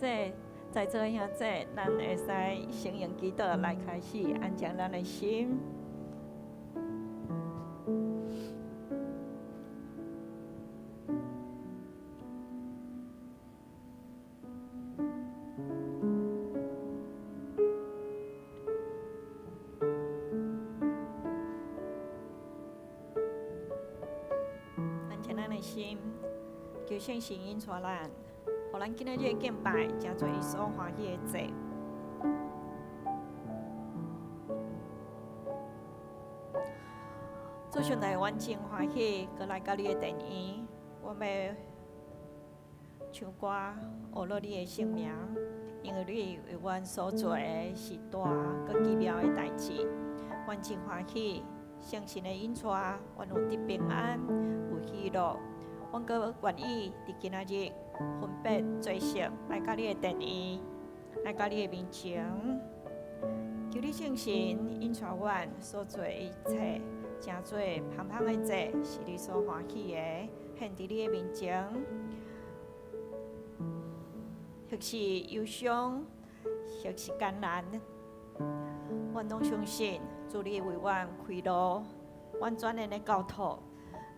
弟，在座的兄弟，咱會使先用祈禱來開始，安靜咱的心。安靜咱的心，求聖神引帶咱，予咱今仔日的敬拜，成做伊所歡喜的祭。主上帝，阮真歡喜，閣來到你的殿院，阮欲唱歌，呵咾你的聖名，因為你為阮所做的是大閣奇妙的代誌，阮真歡喜，聖神的引帶，阮有得平安，有喜樂。阮閣願意佇今仔日分別做聖，來到你的殿院，來到你的面前，求你聖神引帶阮所做的一切，成做芳香的祭，是你所歡喜的，獻佇你的面前。或是憂傷，或是艱難，阮攏相信主你為阮開路，阮全然的交託，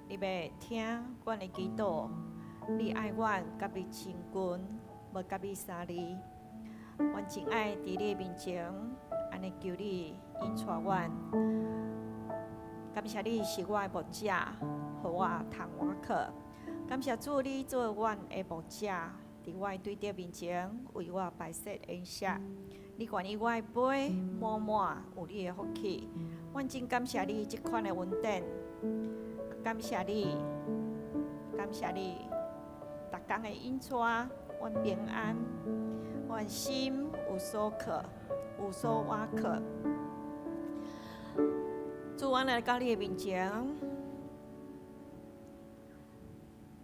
你欲聽阮的祈禱，你愛阮，佮你親近，無佮你相離。阮真愛佇你的面前，按呢求你引帶阮。感謝你是我的牧者，予我通倚靠。感謝主，你做阮的牧者，佇我的對敵面前為我擺設筵席。你願意我的杯滿滿有你的福氣。阮真感謝你這款的恩典，感謝你，感謝你，逐工的引帶，阮平安，阮心有所靠，有所倚靠。主，阮來到你的面前，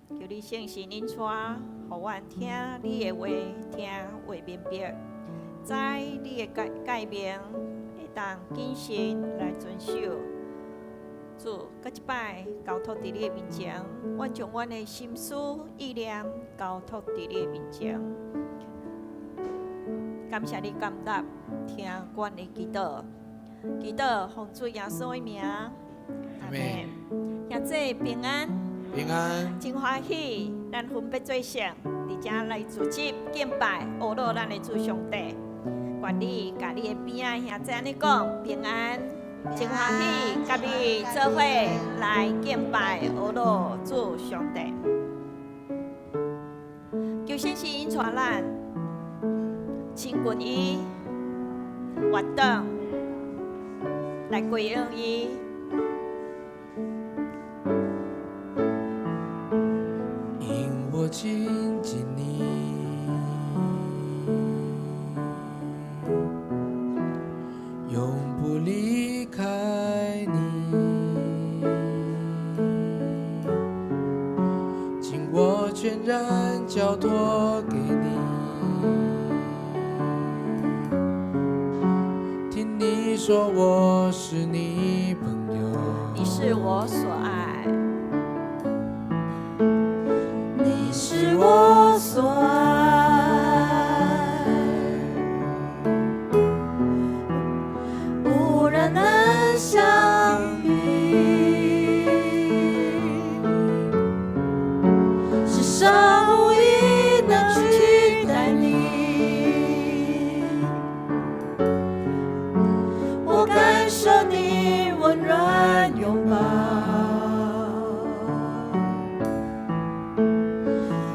求你聖神引帶，予阮聽你的話，聽話明白，知你的誡命，會當謹慎來遵守。主，閣一擺交託佇你的面前，阮將阮的心思意念交託佇你的面前。感謝你甘納聽阮的祈禱，祈禱奉主耶穌的名，阿門。兄弟平安，平安，真歡喜，咱分別做聖，佇遮來組織敬拜，呵咾咱的主上帝。願你共你的邊仔兄弟按呢講平安，真歡喜，佮你做伙來敬拜，呵咾主上帝。求聖神引帶咱親近伊，活動來歸榮伊。因我親近你，永不離開你，將我全然交託給你，聽你說我是你朋友，你是我所愛，你是我所愛，無人能相比。世上無一能取代你，我感受你溫暖擁抱，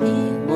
因我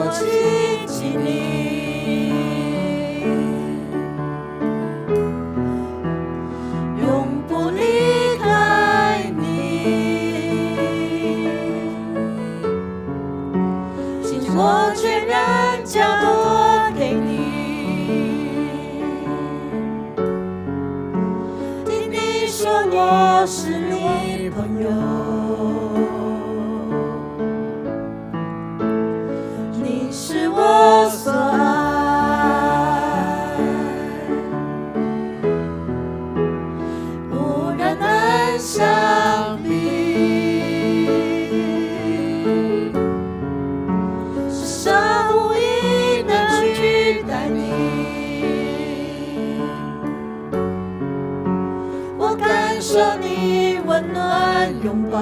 暖擁抱。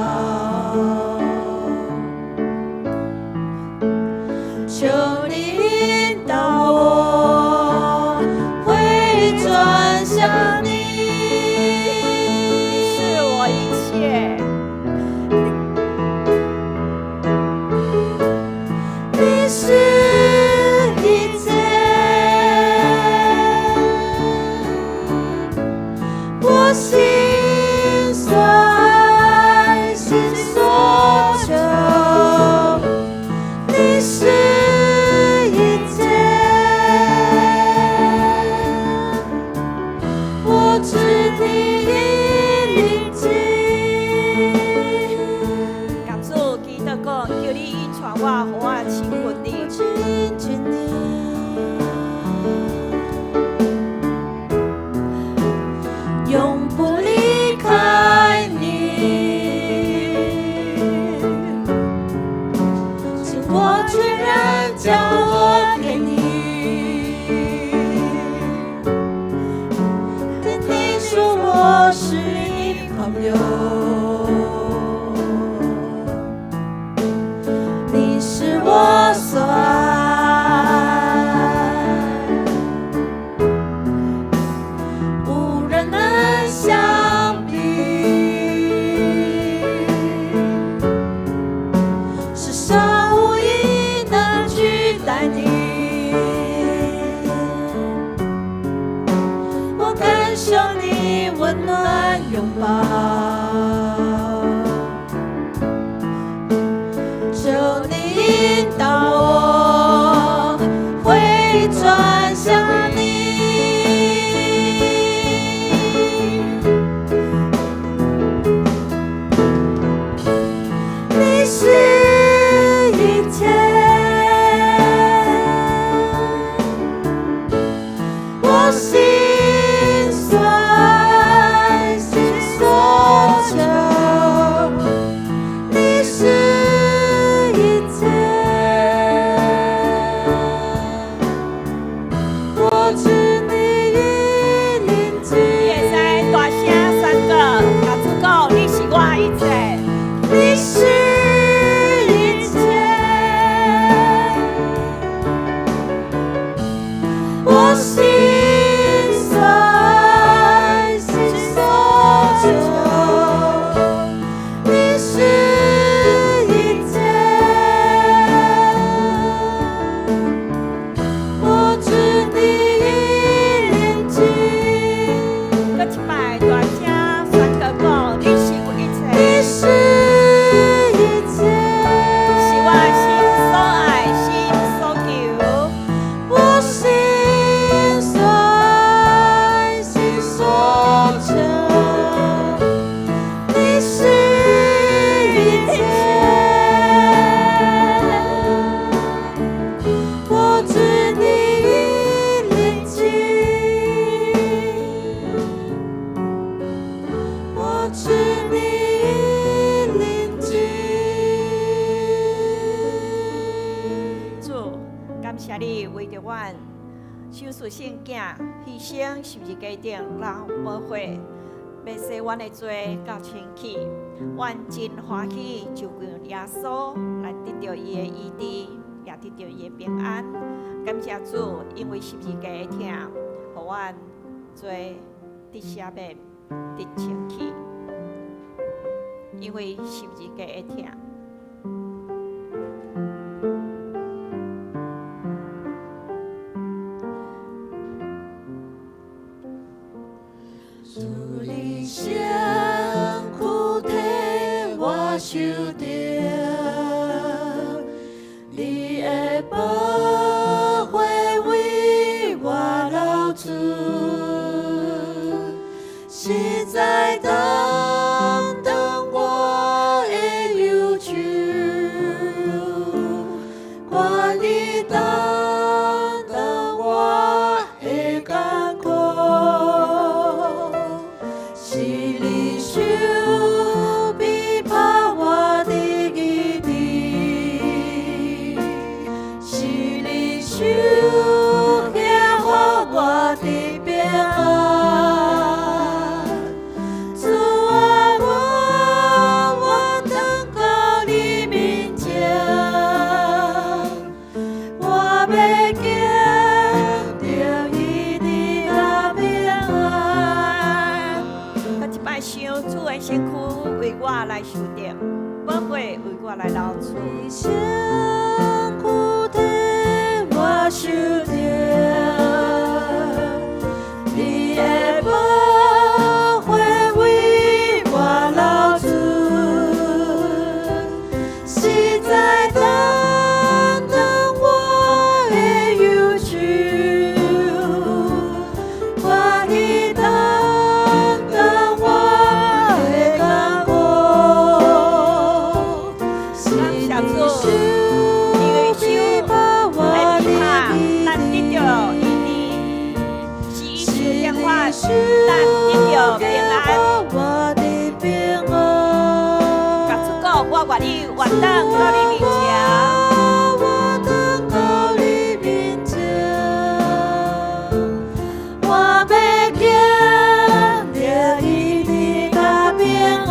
求你引導我，回轉向你。你是我一切，你是一切，我心所愛，心所求。你是一切，我知你已臨近。共主祈禱講，求你帶我，予我親近你。我親近你，永不離開你。將我全然交託給你，聽你說我是你朋友，你是我所愛，無人能相比。世上無一能取代你。我感受你溫暖擁抱，求你引導我，回轉向你。你是一切，我心所愛，心所求。你是一切，我知你已臨近。你會使大聲宣告，共主講，你是我一切。你是一切，我心所愛，心所求。你是一切，我知你已臨近。閣一擺大聲宣告講，你是我一切，你是一切，是我心所愛，心所求。我心所愛，心所求。你是一切，我知你已臨近。我知你已臨近。主，感謝你為著阮手術聖囝犧牲十字架頂流寶血，欲洗阮的罪到清氣。阮真歡喜就近耶穌來得著伊的醫治，也得著伊的平安。感謝主，因為十字架的疼，予阮罪得赦免、得清氣。因為十字架的疼。主你身軀替我受著，你的寶血為我流出，實在擔當我的憂愁，願意擔當我的艱苦，是你手臂拍我的義，著寶血為我來流出。你身軀替我受著，你的寶血為我流出，實在擔當我的憂愁，願意擔當我的艱苦，是你手因為手把我的鞭打，咱得著醫治；是伊受刑罰，咱得著平安。我的平安。共主講，我願意活轉到你面前。我轉到你面前，我欲經歷醫治佮平安，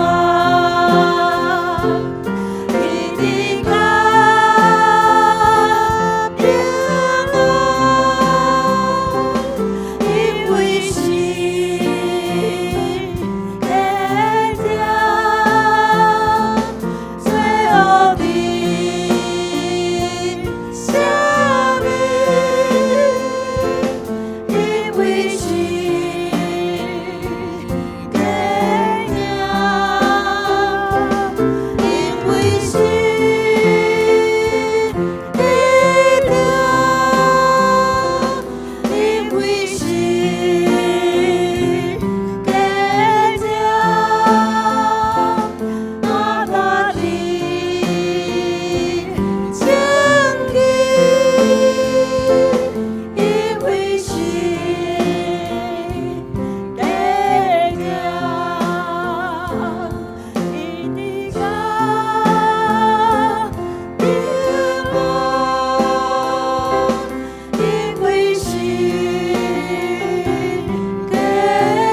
醫治佮平安，因為是基督最後的赦免，因為是基督，因為是基督，因為是基督，我活佇正義，因為是基督，醫治佮平安，因為是基督，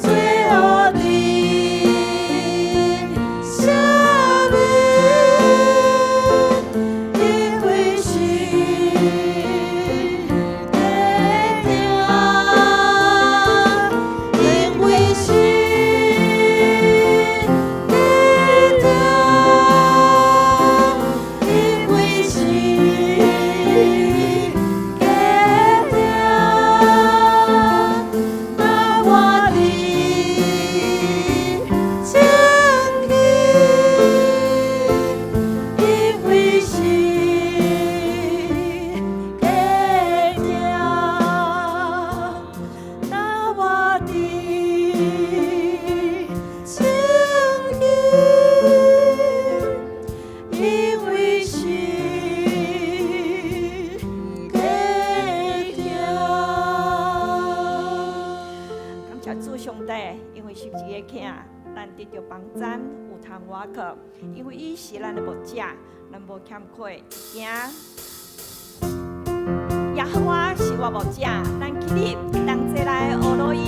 最後的赦免，因為是基督，因為是基督，因為是基督，那我的正義，因為是基督，那我的正義，因為是基督。感謝主上帝，因為十字架疼，咱得著幫贊，有通倚靠。因為伊是咱的牧者，咱無欠缺驚。耶和華是我牧者，咱起立，同齊來學落伊。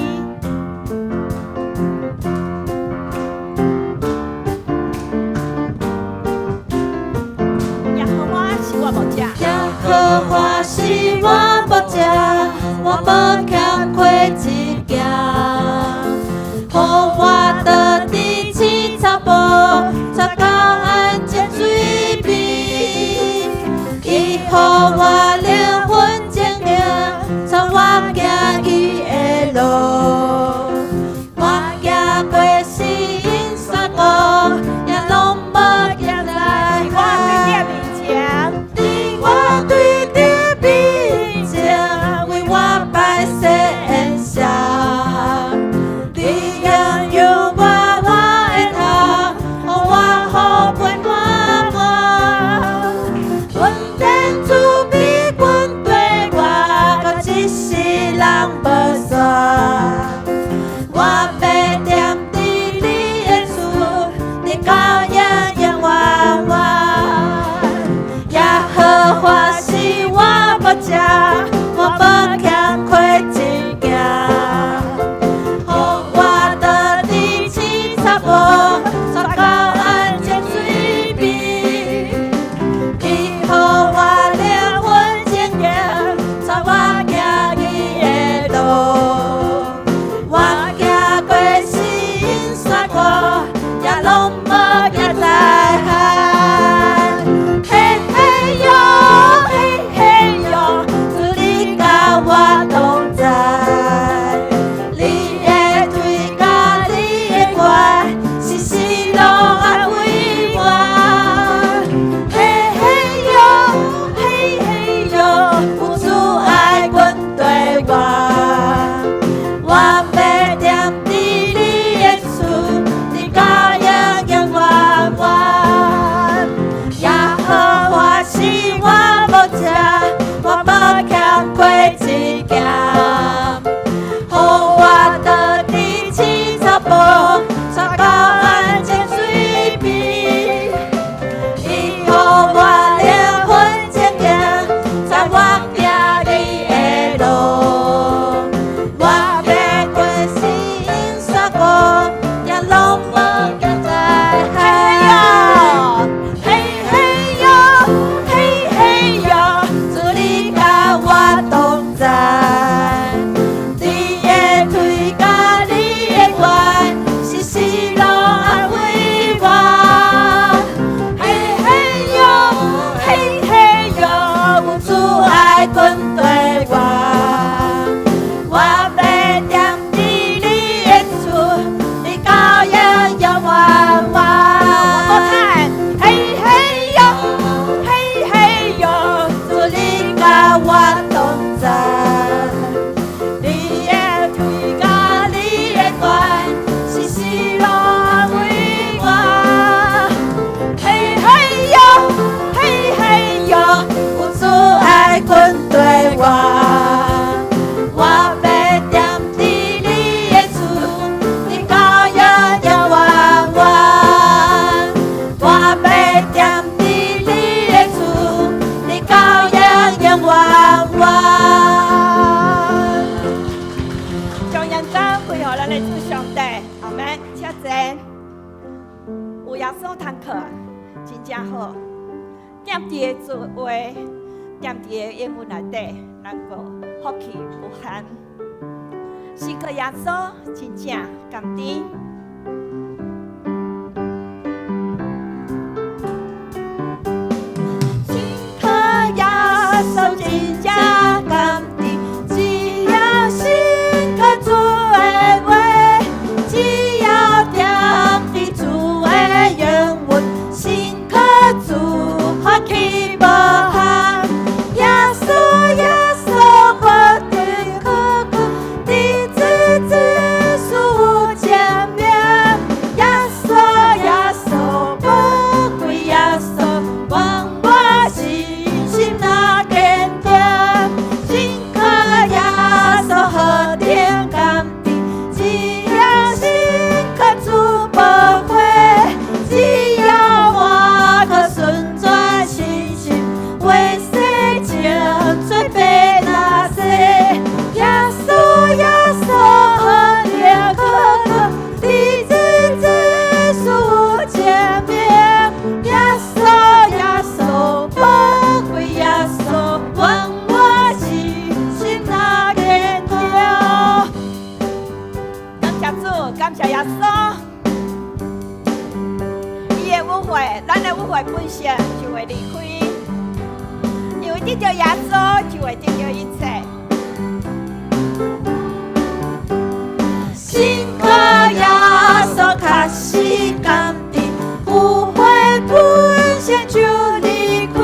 耶和華是我牧者，耶和華是我牧者，我無欠缺一件。予我倒佇青草埔，帶到安靜水邊。伊予我靈魂清明，帶我行去的路。耶穌通靠，真正好。踮佇个主話，踮佇个應允內底，咱閣福氣無限。信靠耶穌，真正甘甜。信靠耶穌，真正甘甜。只要信靠主的話，只要踮佇主的應允，信靠主福氣無限。耶穌耶穌，寶貴可靠，日子子數前面。耶穌耶穌，寶貴耶穌，願我信心若堅定，信靠耶穌何等甘甜，只要信靠主保護，只要我靠順轉信心，為世情做白那西。耶穌耶穌何等可靠，日子子數前面。耶穌耶穌，寶貴耶穌，願我信心若堅定。感謝主，感謝耶穌。伊的污穢，咱的污穢本性就會離開，因為得著耶穌，就會得著一切。信靠耶穌確實甘甜，污穢本性就離開，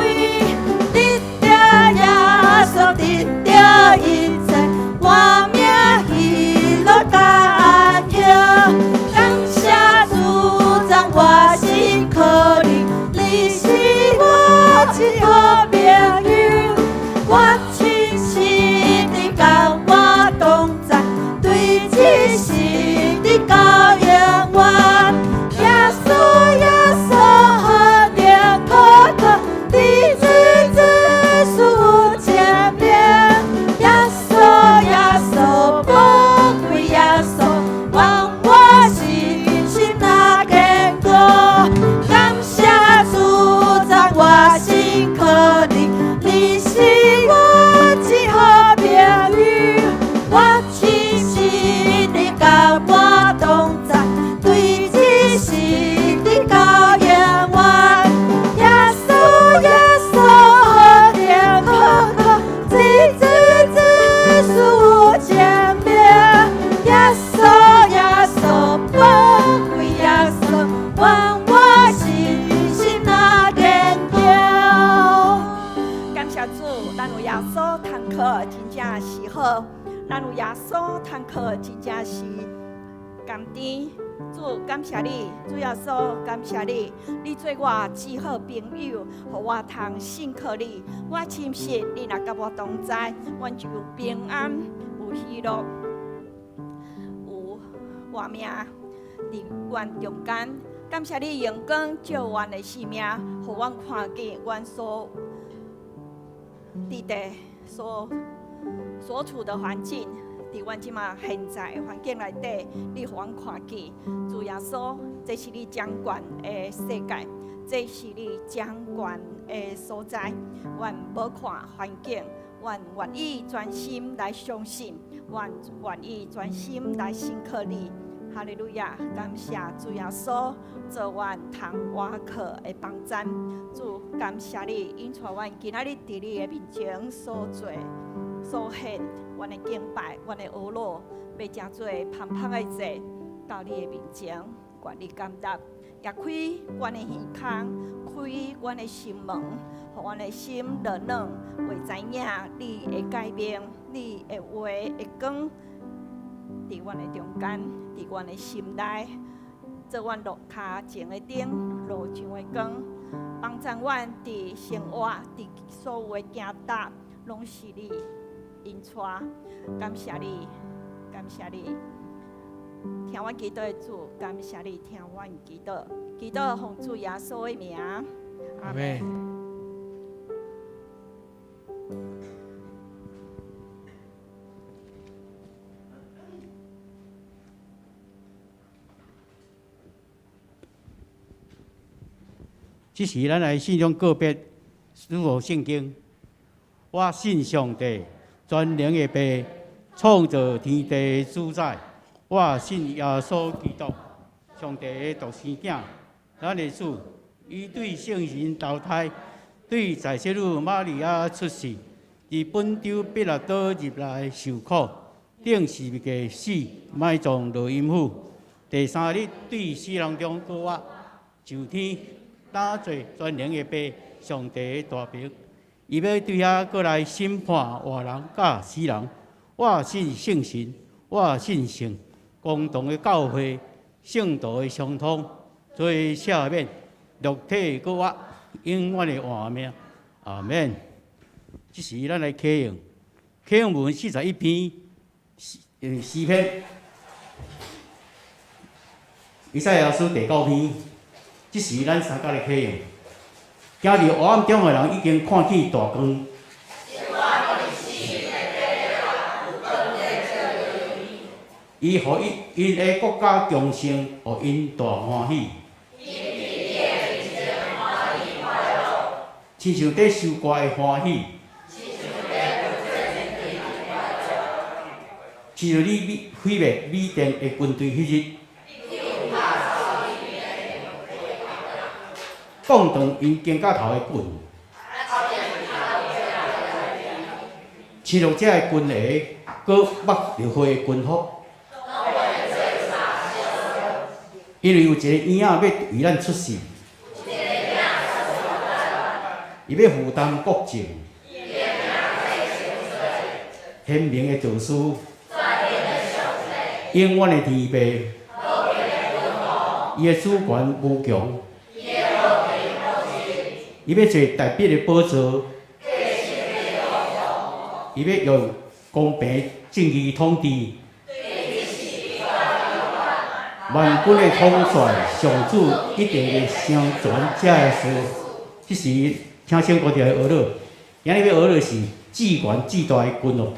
得著耶穌得著一切，活命喜樂佮安息。感謝主讚我信靠你，你是我至好朋友，我深信你佮我同在，對這世直到永遠。耶穌耶穌何等可靠，日子子數前面。耶穌耶穌，寶貴耶穌，願我信心若堅固。感謝主讚我信靠你，你是我至好朋友，我深信你佮我同在，對這世直到永遠。耶穌耶穌何等可靠，日子子數前面。耶穌耶穌，寶貴耶穌，願我信心若堅定。感謝主，咱有耶穌通靠，真正是好。咱有耶穌通靠，真正是甘甜。主，感謝你，主耶穌，感謝你，你做我至好朋友，予我通信靠你。我深信你若佮我同在，阮就有平安，有喜樂，有活命佇阮中間。感謝你用光照阮的生命，予阮看見阮所佇地所處的環境，佇阮這馬現在的環境內底，你予阮看見，主耶穌，這是你掌權的世界，這是你掌權的所在。阮無看環境，阮願意專心來相信，阮願意專心來信靠你。哈利路亞！感謝主耶穌做阮通倚靠的幫贊。主，感謝你，引帶阮今仔日佇你的面前所做、所獻，阮的敬拜，阮的呵咾，欲成做芳香的祭，到你的面前，願你感納，也開阮的耳孔，開阮的心門，予阮的心落軟，會知影你的誡命，你的話的光，佇阮的中間，佇阮的心內，做阮路跤前的燈，路上的光，幫助阮佇生活，佇所有的行踏，攏是你引帶。感謝你，感謝你，聽阮祈禱的主，感謝你聽阮祈禱，祈禱奉主耶穌的名，阿們。這時，咱來信仰告別，使徒聖經。我信上帝，全能的父，創造天地的主宰。我信耶穌基督，上帝的獨生囝，咱的主，伊對聖神投胎，對在聖女瑪利亞出世，佇本丟彼拉多入來受苦，釘十字架死，埋葬落陰府。第三日對死人中復活，上天，搭坐全能的父，上帝的大爿。伊欲對遐閣來審判活人佮死人。我信聖神，我信聖公同的教會，聖徒的相通，罪赦免，肉體復活，永遠的活命。阿門。這時咱來啟用，啟用文41篇詩篇，以賽亞書第九篇。這時咱三家來啟用。行佇黑暗中的人已經看見大光。伊予𪜶的國家強盛，予𪜶大歡喜。親像佇收割的歡喜。親像你毀滅米甸的軍隊彼日。擋斷𪜶肩胛頭的棍，侵略者的軍鞋，閣抹著血的軍服。因為有一個嬰仔欲為咱出世，伊欲負擔國政，賢明的導師，永遠的天父，伊的主權無窮。伊欲坐大衛的寶座，伊欲用公平正義統治，萬軍的統帥上主一定會成全這个事。這時，請先高調的學樂，今日欲學的是至懸至大的君王。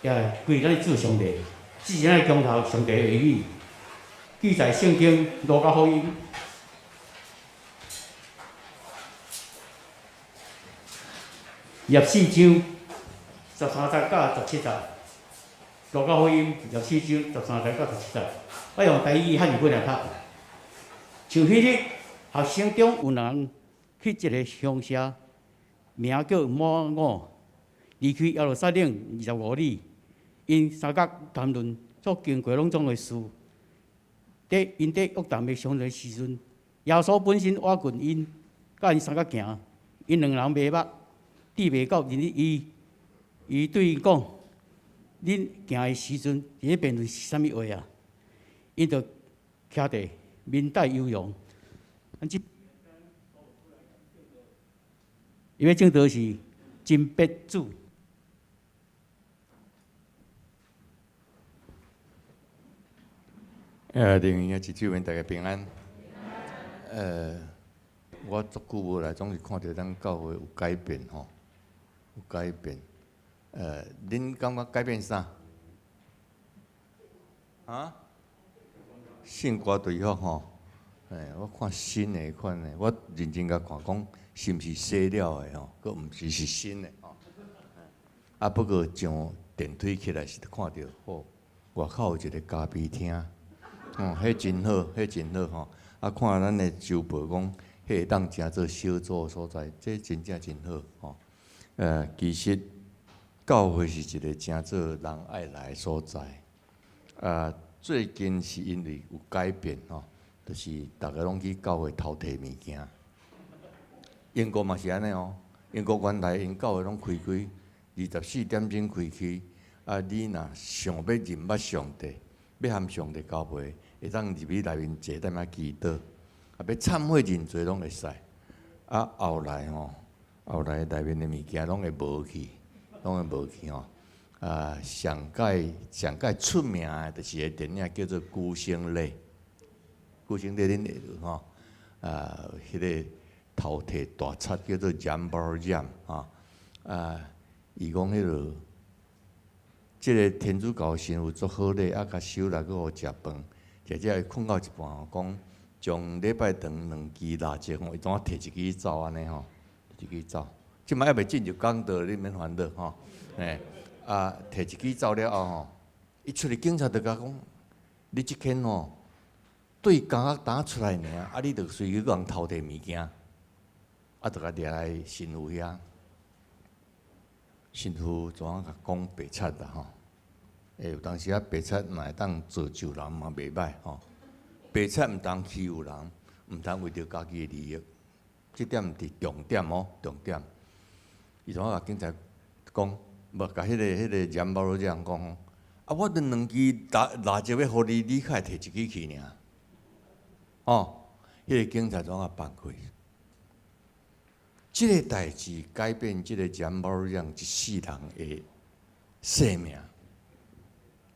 也歸咱主上帝，這是咱的中頭上帝的話語，記載聖經路加福音24章13節到17節。路加福音24章13節到17節，我用台語漢語本來讀。像彼日學生中有人去一个鄉社，名叫以馬忤，離開耶路撒冷25里。𪜶三角談論所經過攏總的事。佇𪜶佇約旦的相會時陣，耶穌本身倚近𪜶，佮𪜶相佮行。𪜶兩人迷目，智袂到認得伊。伊對𪜶講：恁行的時陣，佇咧辯論是啥物話啊？𪜶就徛地，面帶憂容。咱這伊欲證道是真必主。弟兄姊妹，大家平安。我足久無來，總是看著咱教會有改變吼，有改變。恁感覺改變啥？啊？聖歌隊服吼，我看新的款的，我認真共看，講是毋是洗了的吼？閣毋是是新的吼。啊，不過上電梯起來時，就看著吼，外口有一個咖啡廳，哦，彼真好，彼真好吼。啊，看咱的周報講，彼會當成做小組所在，這真正真好吼。其實教會是一個誠做人愛來的所在。啊，最近是因為有改變吼，就是逐个攏去教會偷提物件。英國嘛是按呢哦，英國原來𪜶教會攏開開24點鐘開去，啊，你若想欲認捌上帝，欲和上帝交陪，會當入去內面坐踮遐祈禱，啊，欲懺悔認罪攏會使。啊，後來吼，後來內面的物件攏會無去，攏會無去吼。啊，上蓋上蓋出名的，就是一个電影叫做《孤星淚》。孤星淚恁會著吼？啊，彼个偷提大賊叫做 Jean Valjean 吼。啊，伊講彼个，這个天主教神父足好咧，啊，共收來閣予食飯，食食伊睏到一半吼，講將禮拜堂兩支蠟燭吼，伊總愛提一支走按呢吼，一支走。這擺猶未進入講道，你免煩惱吼。嘿，啊，提一支走了後吼，伊出去警察就共講，你這間吼，對監獄當出來爾，啊，你就隨去共人偷提物件，啊，就共掠來神父遐。神父怎啊共講白賊啦吼？欸，有當時啊，白賊嘛會當造就人嘛袂歹吼。白賊毋通欺負人，毋通為著家己的利益，這點是重點哦，重點。伊怎啊共警察講？無共彼个閻包這樣講吼。啊，我著兩支蠟蠟燭欲予你，你較會提一支去爾。哦，彼个警察怎啊放開？這个代誌改變這个閻包這樣一世人的生命，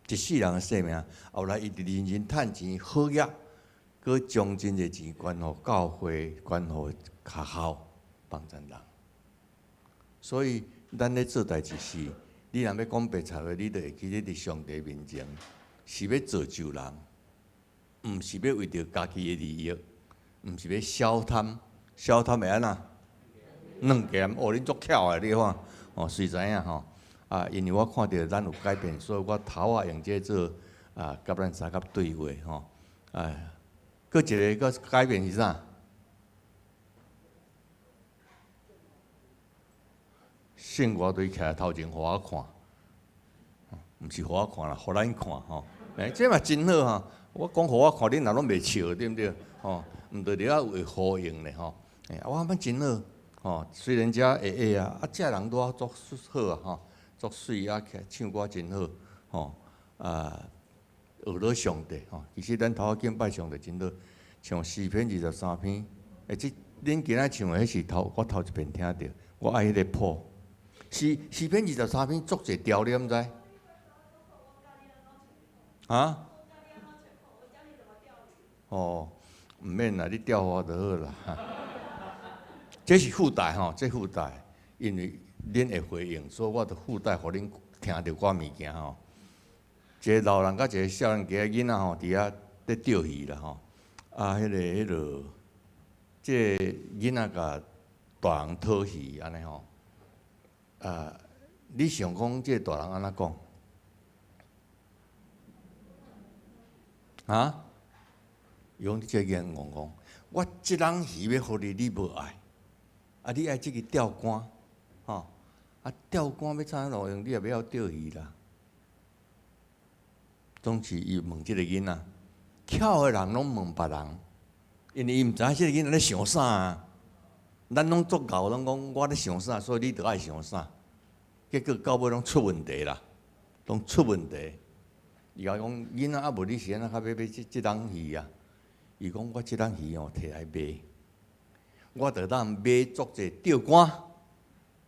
一世人的生命。後來伊佇認真趁錢好額，閣將真濟錢捐予教會，捐予學校，幫贊人。所以，咱咧做代誌是，你若欲講白賊話，你就會記得佇上帝面前是欲造就人，毋是欲為著家己的利益，毋是欲小貪，小貪會按怎？軟鹹哦，恁足巧的，你看，哦，隨知影吼。啊，因為我看著咱有改變，所以我頭仔用這個做啊，佮咱相佮對話吼。哎，閣一个閣改變是啥？聖歌隊徛頭前，予我看，毋是予我看啦，予咱看吼。欸，這嘛真好吼！我講予我看，恁若攏袂笑，對毋對？吼，毋對，著猶有呼應咧吼。欸，我感覺真好，吼。雖然遮矮矮啊，啊，遮人拄仔足好啊，吼，足媠啊，唱歌真好，吼。啊，學了上帝吼。其實咱頭仔敬拜上帝真好，像詩篇23篇，欸，這恁今仔唱的彼是頭，我頭一遍聽著，我愛彼个譜。詩詩篇23篇足濟調，你敢知？啊？哦，毋免啦，你釣我就好啦。這是附帶吼，這附帶，因為恁會回應，所以我就附帶予恁聽聽著寡物件吼。一个老人佮一个少年家囡仔吼，佇遐咧釣魚啦吼。啊，彼个，這个囡仔共大人討魚按呢吼。啊，你想講這個大人按怎講？啊？伊講你這個囡仔戇戇，我這籠魚欲予你，你無愛，啊，你愛這个釣竿，吼，啊，釣竿欲創啥路用？你也袂曉釣魚啦。總是伊問這个囡仔，巧的人攏問別人，因為伊毋知影這个囡仔咧想啥啊。咱攏足𠢕，攏講我咧想啥，所以你著愛想啥。結果到尾攏出問題啦，攏出問題。伊共講囡仔啊，無你是按怎較欲買這這籠魚啊？伊講我這籠魚哦，提來賣，我著當買足濟釣竿，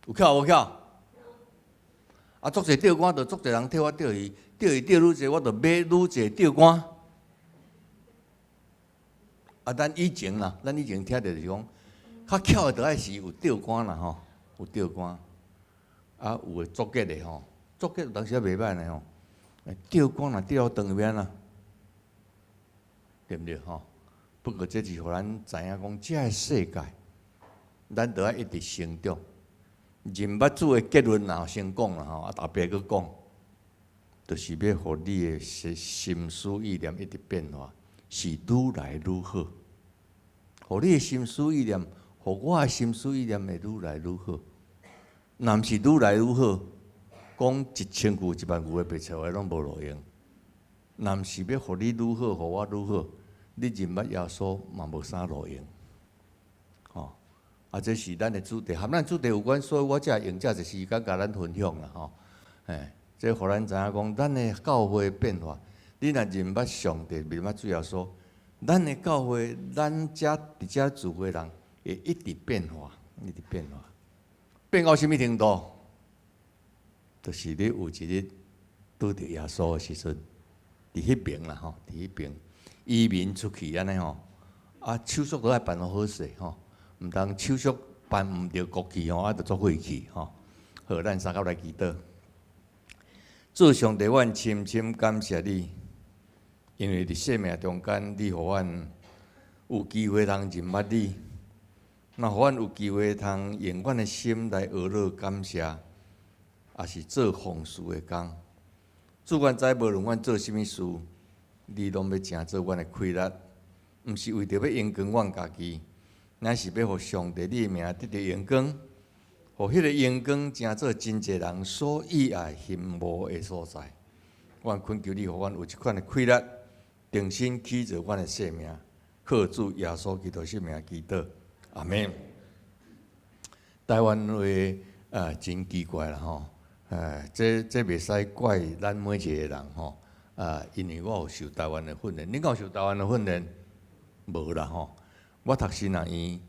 有巧無巧？啊，足濟釣竿，就足濟人替我釣魚，釣魚釣愈濟，我就買愈濟釣竿。啊，咱以前啦，咱以前聽著就是講，較巧的著愛是有釣竿啦吼，有釣竿。啊，有的足結的吼，足結有當時也袂䆀呢吼。釣竿若釣予長欲按怎？對毋對吼？不過這是予咱知影講，這个世界，咱著愛一直成長。認捌主的結論啦，先講啦吼，啊，後壁閣講，就是欲予你的心心思意念一直變化，是愈來愈好。予你的心思意念，予我的心思意念會愈來愈好。若毋是愈來愈好，講一千句、一萬句的白賊話攏無路用。若毋是欲予你愈好，予我愈好，你認捌耶穌嘛無啥路用。吼，啊，這是咱的主題，和咱主題有關，所以我才會用遮濟時間共咱分享啦，吼。嘿，這予咱知影講，咱的教會變化，你若認捌上帝，認捌主耶穌，咱的教會，咱遮佇遮聚會人會一直變化，一直變化，變到啥物程度？就是你有一日拄著耶穌的時陣，佇彼爿啦吼，佇彼爿移民出去按呢吼，啊手續都愛辦好勢吼，毋通手續辦毋著過去吼，啊就作廢去吼。好，咱三甲來祈禱。主上帝，阮深深感謝你，因為佇生命中間，你予阮有機會通認捌你，若予阮有機會通用阮的心來學樂感謝，也是做奉事的工。主，阮知無論阮做啥物事，你攏欲成做阮的氣力，毋是為著欲榮光阮家己，乃是欲予上帝你的名得著榮光，予彼个榮光成做真濟人所意愛羨慕的所在。阮懇求你，予阮有這款的氣力，重新起造阮的生命，靠主耶穌基督聖名祈禱，阿們。台灣話啊，真奇怪啦吼！這這袂使怪咱每一個人吼，啊，因為我有受台灣的訓練，你敢有受台灣的訓練？無啦吼！我讀神學院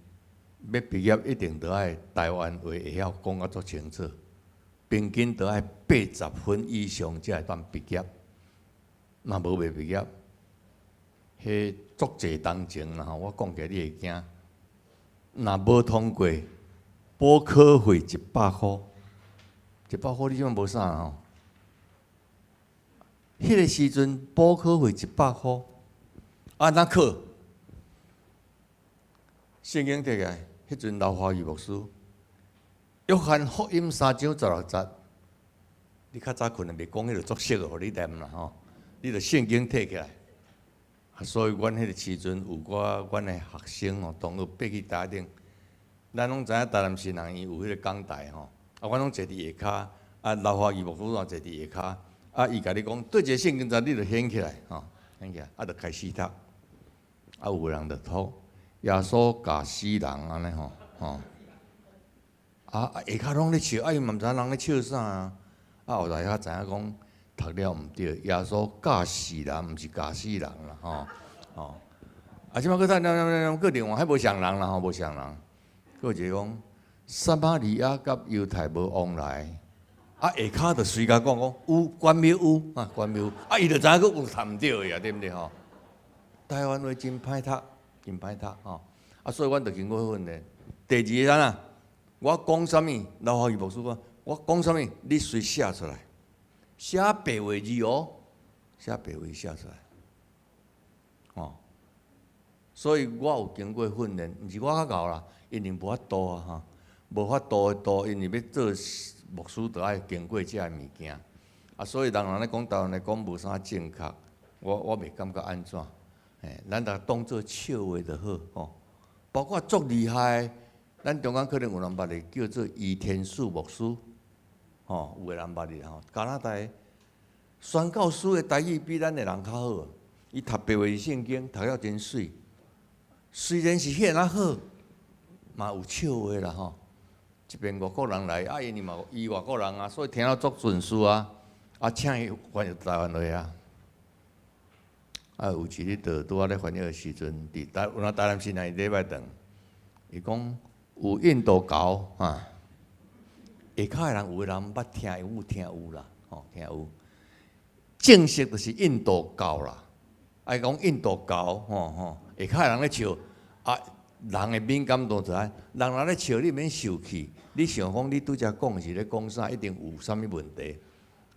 欲畢業，一定著愛台灣話會曉講甲足清楚，平均著愛80分以上才會當畢業。若無袂畢業，彼足濟當前啦吼，我講起來你會驚。若無通過，補考費一百箍，一百箍你這擺無啥吼。彼个時陣補考費一百箍，按怎考？聖經提起來，彼陣劉華義牧師，約翰福音3章16節，你較早睏未講彼个足熟的，予你念啦吼。你著聖經提起來，啊，所以阮彼个時陣有寡阮的學生吼，同學爬去台頂，咱攏知影台南神學院有彼个講台吼，啊，阮攏坐佇下跤，啊，劉華義牧師嘛坐佇下跤，啊，伊共你講，對一个聖經節，你著掀起來，吼，掀起來，啊，著開始讀，啊，有的人著讀，耶穌教死人按呢吼，吼，啊，下跤攏咧笑，啊，伊嘛毋知影人咧笑啥啊，啊，後來才知影講讀了毋對，耶穌教死人，毋是教死人啦，吼，吼，啊，這擺閣讀念念念，閣另外彼無仝人啦，吼，無仝人，閣有一個講，撒瑪利亞佮猶太無往來，啊，下跤就隨共講講有關廟有啊，關廟，啊，伊就知影閣有讀毋對的啊，對毋對吼？台灣話真歹讀，真歹讀吼，啊，所以阮就經過訓練。第二個啥？我講啥物，劉華義牧師講，我講啥物，你隨寫出來。寫白話字哦，寫白話寫出來，哦。所以我有經過訓練，毋是我較𠢕啦，因為無法度啊，吼，無法度的度，因為欲做牧師，著愛經過這个物件。啊，所以人人咧講台灣來講無啥正確，我袂感覺按怎，嘿，咱著當做笑話就好，吼。包括足厲害，咱中間可能有人捌的叫做余天賜牧師，吼，有的人捌的吼。加拿大宣教師的台語比咱的人較好，伊讀白話聖經讀了真媠。雖然是彼个好，嘛有笑話啦吼。這邊外國人來，啊，因為嘛伊外國人啊，所以聽了足順順啊，啊，請伊翻譯台灣話啊。啊，有一日就拄仔咧翻譯的時陣，佇台，有那台南市內禮拜堂，伊講有印度教啊，下跤的人有的人捌聽，有聽有啦，吼，聽有。正式就是印度教啦，啊，伊講印度教，吼吼，下跤的人咧笑，啊，人的敏感度就愛，人若咧笑，你免受氣，你想講你拄才講是咧講啥，一定有啥物問題，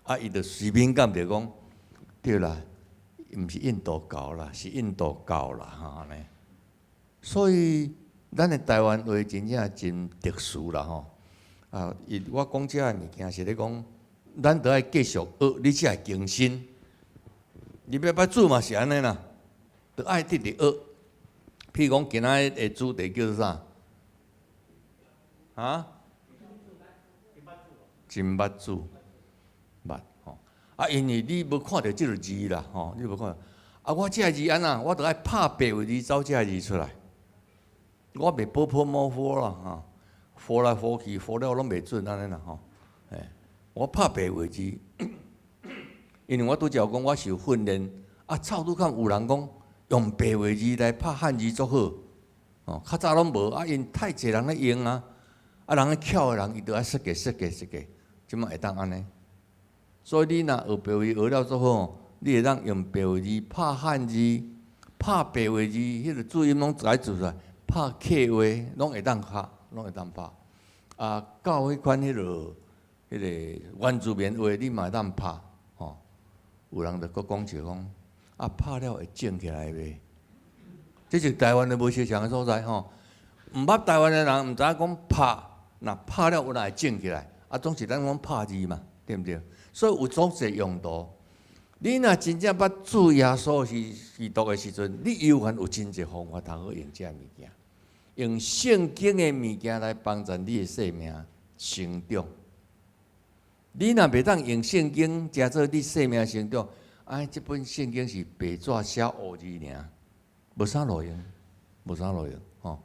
啊，伊就隨敏感就講，對啦。毋是印度教啦，是印度教啦，吼按呢。所以咱的台灣話真正真特殊啦，吼。啊，伊我講這个物件是咧講，咱著愛繼續學，你才會更新。你欲拜主嘛是按呢啦，著愛直直學。譬如講，今仔日的主題叫做啥？啊？真捌主，捌吼。啊，因為你無看著這个字啦，吼，你無看。啊，我這个字按怎？我著愛拍白話字，走這个字出來。我袂波波摸佛啦，吼，佛來佛去，佛了攏袂準按呢啦，吼。欸，我拍白話字，因為我拄才有講，我受訓練，啊，臭拄看有人講用白話字來拍漢字足好，哦，較早攏無，啊，因太濟人咧用啊，啊，人咧巧的人，伊著愛設計設計設計，這擺會當按呢。所以你若學白話學了足好，你會當用白話字拍漢字，拍白話字，彼個注音攏會做出來，拍客話攏會當拍，攏會當拍。啊，到彼款彼個原住民話，你嘛會當拍，吼。有人就閣講笑講，啊，拍了會種起來袂？這是台灣的無相仝的所在吼。毋捌台灣的人毋知影講拍，若拍了有哪會種起來？啊，總是咱講拍字嘛，對毋對？所以有足濟用途。你若真正捌主耶穌是基督的時陣，你猶原有真濟方法通好用這个物件，用聖經的物件來幫助你的生命成長。你若袂當用聖經成做你生命成長，哎，這本聖經是白紙寫烏字爾，無啥路用，無啥路用，吼。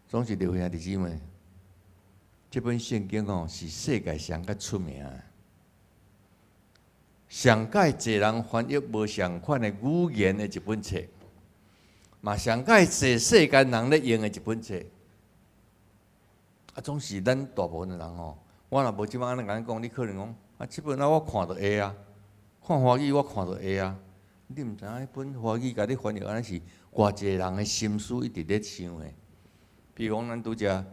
總是劉兄弟姊妹，這本聖經吼是世界上較出名的。上蓋濟人翻譯無相款的語言的一本冊，嘛上蓋濟世間人咧用的一本冊。啊，總是咱大部分的人吼，我若無這擺按呢共你講，你可能講啊，這本啊我看著會啊，看華語我看著會啊。你毋知影彼本華語共你翻譯按呢是偌濟人的心思一直咧想的。比如講，咱拄才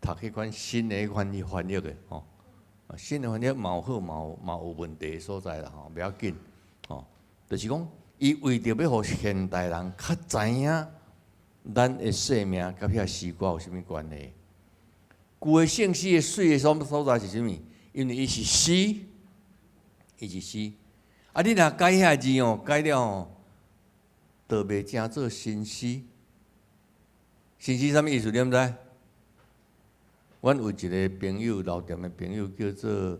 讀彼款新的彼款去翻譯的吼。新的翻譯嘛有好，嘛有問題的所在啦吼，袂要緊吼。就是講，伊為著欲予現代人較知影咱的生命佮遐詩歌有啥物關係。舊的聖詩的媠的所在是啥物？因為伊是詩，伊是詩。啊，你若改遐字哦，改了吼，就袂成做新詩。新詩啥物意思？你毋知？阮有一個朋友，老店的朋友叫做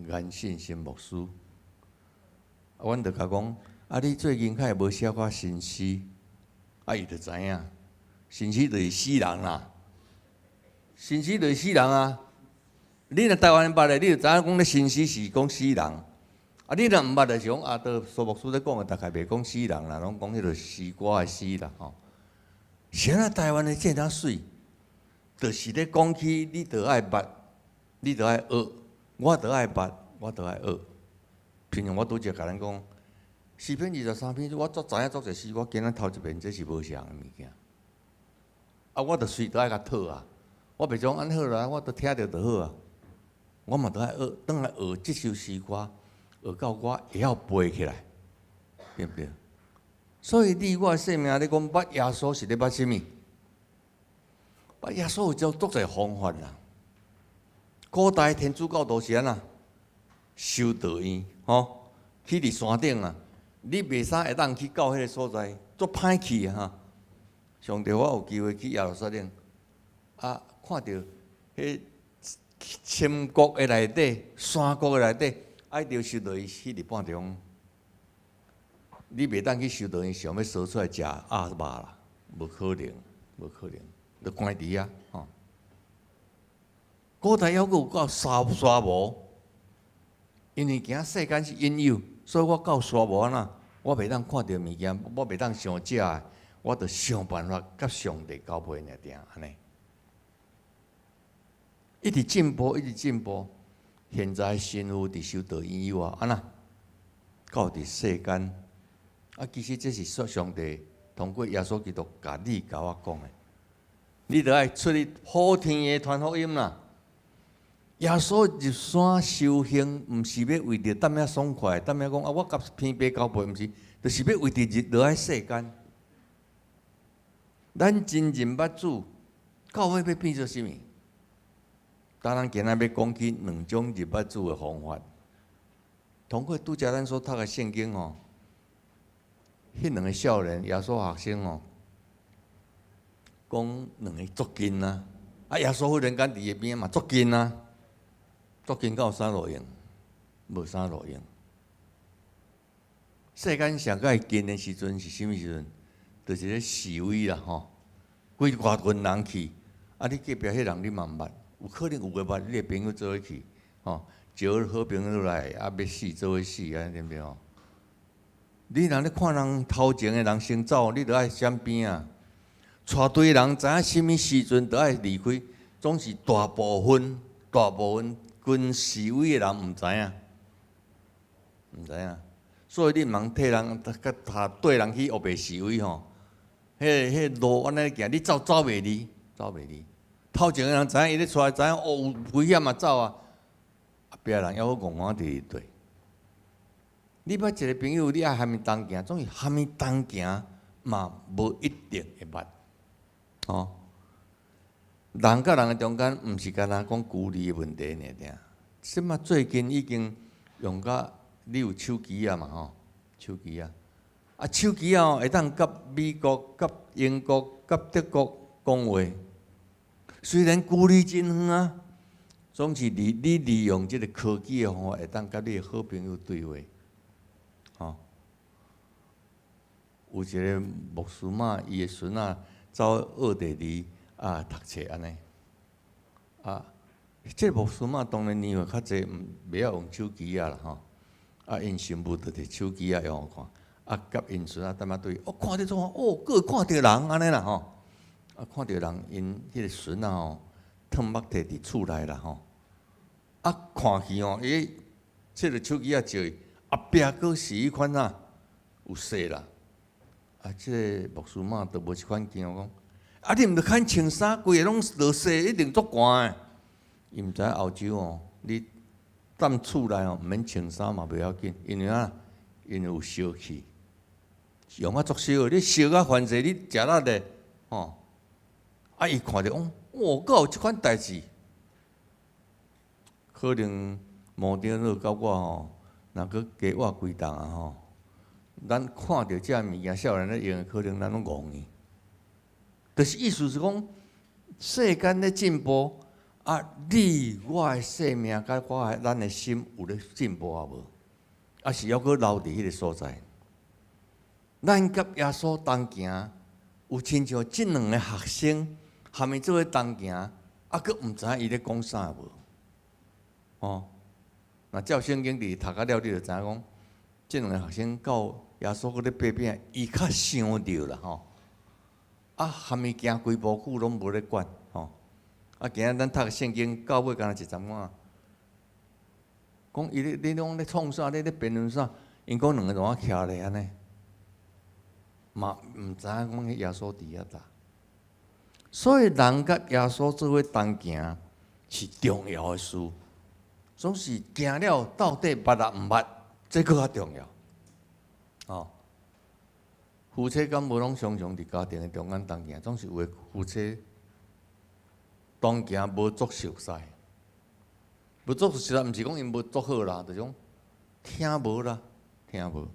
顏信心牧師。啊，阮就共講，啊，你最近敢會無寫寡新詩？啊，伊就知影，新詩就是死人啦，新詩就是死人啊。你若台灣捌的，你就知影講咧新詩是講死人。啊，你若毋捌就是講啊，都蘇牧師咧講的，大概袂講死人啦，攏講彼個詩歌的詩啦吼。是按怎台灣的這爾媠？就是咧講起，你著愛捌，你著愛學，我著愛捌，我著愛學。平常我拄則共咱講，詩篇23篇，我足知影足濟詩，我今仔頭一遍這是無相仝的物件。啊，我著隨著愛共套啊，我袂講按呢好啦，我著聽著就好啊。我嘛著愛學，轉來學這首詩歌，學到我會曉背起來，對毋對？所以你我的生命，你講捌耶穌是咧捌啥物？捌耶穌有足足濟方法啦。古代天主教徒是按怎？修道院吼，去佇山頂啊，你袂使會當去到彼个所在，足歹去啊！上帝，我有機會去耶路撒冷，啊，看著彼深谷的內底，山谷的內底，愛著修道院彼佇半中，你袂當去修道院，想欲踅出來食鴨肉啦，無可能，無可能，著關佇遐吼。古代猶閣有到沙沙無，因為驚世間是引誘，所以我到沙無按怎，我袂當看著物件，我袂當想食的，我著想辦法佮上帝交配爾定按呢。一直進步，一直進步。現在神父佇修道院以外，按怎到佇世間？啊，其實這是說上帝通過耶穌基督共你共我講的，你著愛出去普天的傳福音啦。耶穌入山修行，毋是欲為著踮遐爽快，踮遐講啊，我佮天父交配，毋是，就是欲為著入落來世間。咱真正捌主，到尾欲變做啥物？當咱今仔欲講起兩種認捌主的方法。通過拄才咱所讀的聖經吼，彼兩個少年耶穌學生吼，講兩个足近啊，啊耶穌忽然間佇伊邊嘛足近啊，足近敢有啥路用？無啥路用。世間上蓋近的時陣是啥物時陣？就是咧示威啦吼，規偌群人去，啊你隔壁彼人你嘛毋捌，有可能有的捌，你的朋友做伙去，吼，招好朋友來，啊欲死做伙死，按呢對毋對吼？你若咧看人頭前的人先走，你著愛閃邊啊！帶隊人知影啥物時陣著愛離開，總是大部分大部分跟示威的人毋知影，毋知影，所以你毋通替人共綴人去烏白示威吼。彼个路按呢行，你走走袂離，走袂離。頭前的人知影伊咧帶，知影哦有危險嘛走啊，後壁人猶閣戇戇佇對。你捌一個朋友，你愛含伊同行，總是含伊同行嘛，無一定會捌。吼，人佮人的中間，毋是干焦講距離的問題爾爾。這馬最近已經用甲你有手機啊嘛吼，手機啊，啊手機啊會當佮美國、佮英國、佮德國講話。雖然距離真遠啊，總是利你利用這个科技的方法，會當佮你的好朋友對話。吼，有一个牧師媽，伊的孫仔走奧地利啊讀冊按呢，啊，這个牧師媽當然年歲較濟，毋袂曉用手機啊啦吼，啊，𪜶新婦就摕手機啊用看，啊，佮𪜶孫仔踮遐對，哦，看著創哦，閣會看著人按呢啦吼，啊，看著人𪜶彼个孫仔吼，褪目摕佇厝內啦吼，啊，看去吼，伊這个手機仔照伊，後壁閣是彼款啊，有雪啦。啊，這个牧師媽都無這款驚講，啊，你毋著較穿衫，規个攏落雪，一定足寒的。伊毋知影歐洲哦，你踮厝內哦，毋免穿衫嘛袂要緊，因為啊，因為有燒氣，用啊足燒的，你燒甲煩勢，你食力咧，吼。啊，伊看著講，哦，閣有這款代誌，可能毛長老佮我吼，若閣加活幾冬啊吼。咱看著這物件，少年咧用的，可能咱攏戇去。就是意思是講，世間咧進步，啊，你我的生命佮我的咱的心有咧進步啊無？啊是猶閣留佇彼个所在？咱佮耶穌同行，有親像這兩个學生含伊做伙同行，啊，閣毋知影伊咧講啥無？哦，若照聖經佇讀甲了，你就知影講，這兩个學生到耶穌閣咧擘餅，伊較想著啦吼。啊，含伊行規步久攏無咧管吼。啊，今仔咱讀聖經到尾敢若一陣仔，講伊咧你講咧創啥？你咧辯論啥？𪜶講兩个怎啊徛咧按呢？嘛毋知影講彼耶穌佇遐搭。所以人佮耶穌做伙同行是重要的事。總是行了到底捌抑毋捌，這閣較重要。哦，夫妻敢無攏常常佇家庭的中間同行，總是有的夫妻同行無足熟似，無足熟似，毋是講𪜶無足好啦，就是講聽無啦，聽無。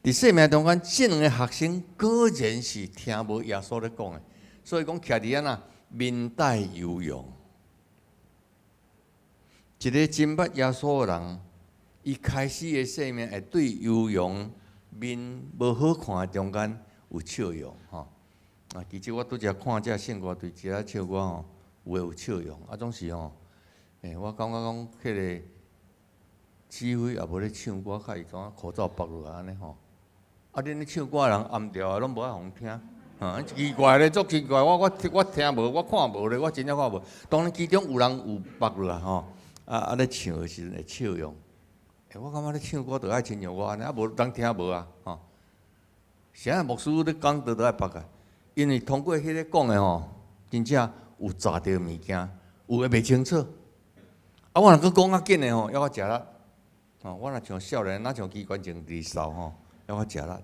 佇生命中間，這兩个學生果然是聽無耶穌咧講的，所以講徛佇按怎面帶憂容。一个真捌耶穌的人，伊開始的生命會對憂容面無好看的中間有笑容吼。啊，其實我拄才看這聖歌對這唱歌吼，有的有笑容，啊，總是吼，我感覺講彼个指揮也無咧唱歌，較伊怎口罩縛落來按呢吼。啊，恁咧唱歌的人暗調的攏無愛予聽，啊，奇怪咧，足奇怪，我聽無，我看無咧，我真正看無。當然其中有人有縛落來吼。啊啊！咧唱的時陣會笑容，我感覺咧唱歌著愛親像我按呢，啊無人聽無啊，吼。啥牧師咧講道都愛縛啊，因為通過彼个講的吼，真正有雜著物件，有的袂清楚。啊，我若閣講較緊的吼，猶較食力。吼，我若像少年，若像機關槍佇掃吼，猶較食力。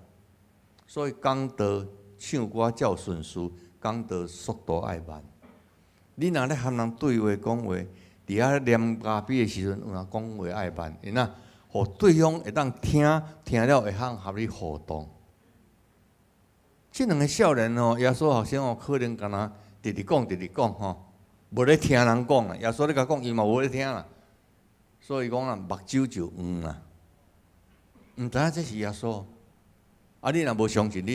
所以講道唱歌照順序，講道速度愛慢。你若咧和人對話講話，佇遐念咖啡的時陣，有影講話愛慢，因啊，予對方會當聽，聽了會通合你互動。這兩个少年吼，耶穌學生吼，可能敢若直直講，直直講吼，無咧聽人講啦。耶穌咧共講，伊嘛無咧聽啦。所以講啊，目睭就黃啦。毋知影這是耶穌。啊，你若無相信，你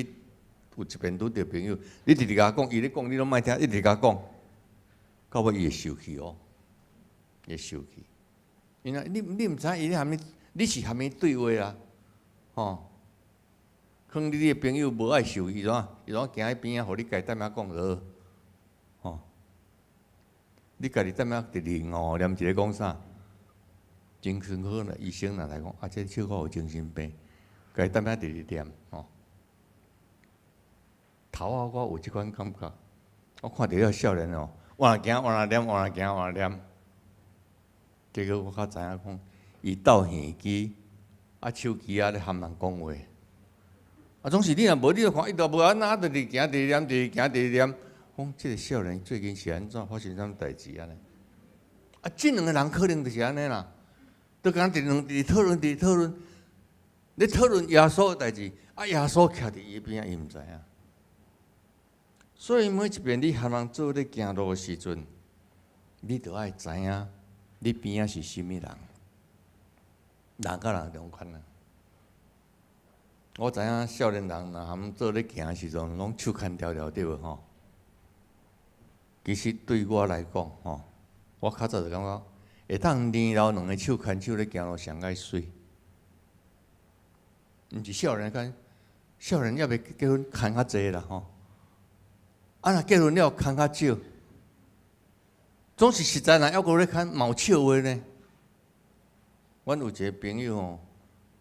有一遍拄著朋友，你直直共講，伊咧講，你攏莫聽，一直共講，到尾伊會受氣哦。會受氣，因為你毋知影伊咧蝦米，你是蝦米對話啦，吼？可能你的朋友無愛受伊怎？伊怎行去邊仔，予你家踮遐講就好，吼？你家己踮遐直直哦，念一个講啥？精神科呢，醫生若來講，啊，這小可有精神病，家己踮遐直直念，吼。頭仔我有這款感覺，我看著彼个少年哦，往若行，往若念，往若行，往若念。結果我較知影講，伊鬥耳機，啊手機仔咧含人講話，啊總是你若無，你就看伊都無按怎，直直行，直直念，直直行，直直念。講這个少年最近是按怎發生啥物代誌按呢？啊，這兩个人可能就是按呢啦，都敢直直直討論，直討論，咧討論耶穌的代誌，啊耶穌徛佇伊邊仔，伊毋知影。所以每一遍你和人做咧行路的時陣，你著愛知影。你邊仔是啥物人？人佮人同款啊！我知影少年人若含做咧行的時陣，攏手牽條條對無吼？其實對我來講吼，我較早就感覺會當連老兩个手牽手咧行路上蓋媠。毋是少年牽，少年猶未結婚牽較濟啦吼。啊，若結婚了牽較少。總是實在，若猶閣咧牽嘛有笑話呢。阮有一个朋友吼，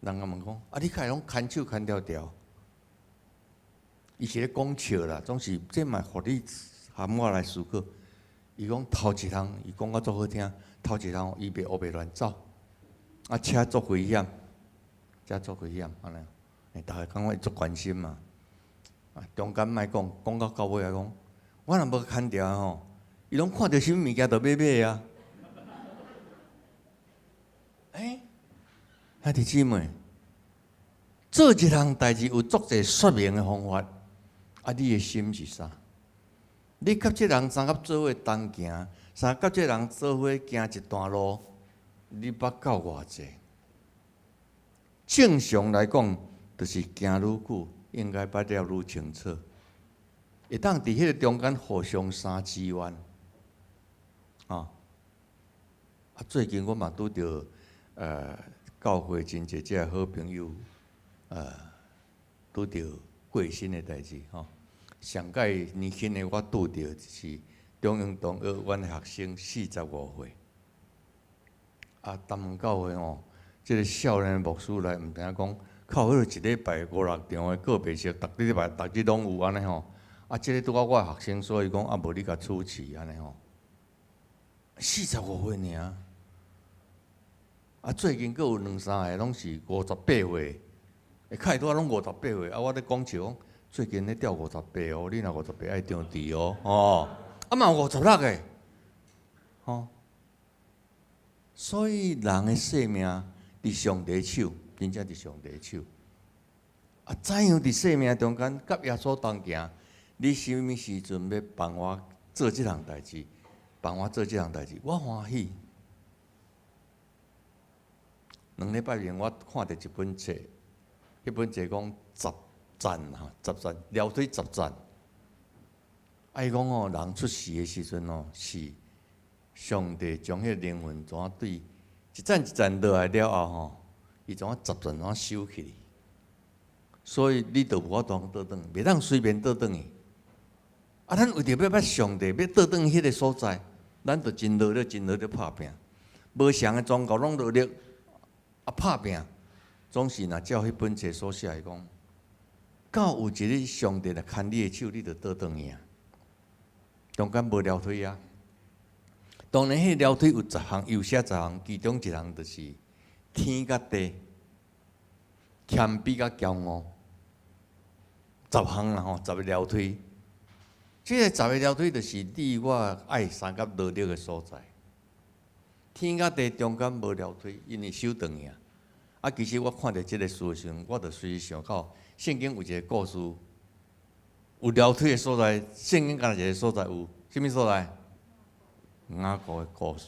人共問講：啊，你敢會攏牽手牽條條？伊是咧講笑啦，總是這嘛予你含我來思考。伊講頭一項，伊講甲足好聽。頭一項伊袂烏白亂走，啊車足危險，車足危險，按呢。逐个感覺伊足關心嘛。啊，中間莫講，講到到尾來講，我若無牽牢吼。伊攏看著啥物物件就欲買啊！欸，兄弟姊妹，做一項代誌有足濟說明的方法，啊，你的心是啥？你佮這人相佮做伙同行，相佮這人做伙行一段路，你捌到偌濟？正常來講，就是行愈久，應該捌了愈清楚，會當佇彼个中間互相相支援。啊！啊，最近我嘛拄著教會真濟這好朋友，拄著過身的代誌吼。上屆年輕的我拄著是中英同學，阮的學生45歲。啊，東門教會吼，這个少年牧師來，毋知影講，靠彼个一禮拜五六場的告別式，逐禮拜逐日攏有按呢吼。啊，這个拄好我的學生，所以講啊，無你共主持按呢吼。45歲爾，啊，最近閣有兩三个攏是五十八歲，會開拄仔攏五十八歲。啊，我咧講笑講，最近咧釣五十八哦，你若五十八愛張持哦，吼，啊嘛有56个，吼。所以人的生命佇上帝手，真正佇上帝手。啊，怎樣佇生命中間佮耶穌同行？你啥物時陣欲幫我做這項代誌？幫我做這項代誌，我歡喜。2禮拜前我看著一本冊，彼本冊講十層吼，十層樓梯十層。啊，伊講吼，人出世的時陣吼，是上帝將彼個靈魂怎啊對一層一層落來了後吼，伊怎啊十層怎啊收起去。所以你就無法度倒轉，袂當隨便倒轉去。啊，咱為著欲捌上帝，欲倒轉彼个所在，咱就真努力、真努力拍拚。無相的宗教攏努力啊拍拚，總是若照彼本冊所寫的講，到有一日上帝來牽你的手，你就倒轉去啊。中間無樓梯啊。當然，彼樓梯有十項，有寫十項，其中一項就是天佮地，謙卑佮驕傲，十項啦吼，十个樓梯。這个十个樓梯就是你我愛相佮努力的所在。天佮地中間無樓梯，因為收轉去啊。啊，其實我看著這个書的時陣，我就隨時想到聖經有一个故事，有樓梯的所在，聖經敢若一个所在有，啥物所在？雅各的故事，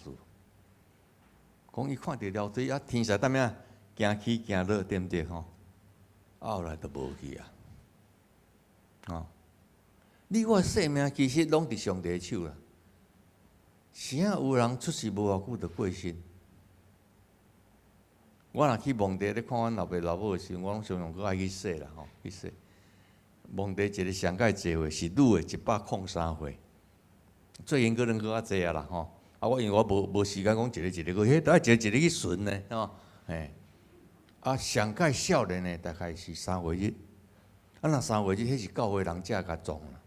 講伊看著樓梯啊，天使踮遐行起行落，對毋對吼？啊，後來就無去啊。哦，你我生命其實攏佇上帝的手啦。是啊，有人出世無偌久就過身。我若去墓地咧看阮老爸老母的時陣，我攏常常閣愛去洗啦吼，去洗。墓地一个上蓋濟歲是女的，103歲。最近可能閣較濟啊啦吼。啊，我因為我無時間講一个一个去，彼著愛一個一個去巡呢，吼。嘿，啊，上蓋少年的大概是三月日。啊，若三月日，彼是教會人才共葬啦。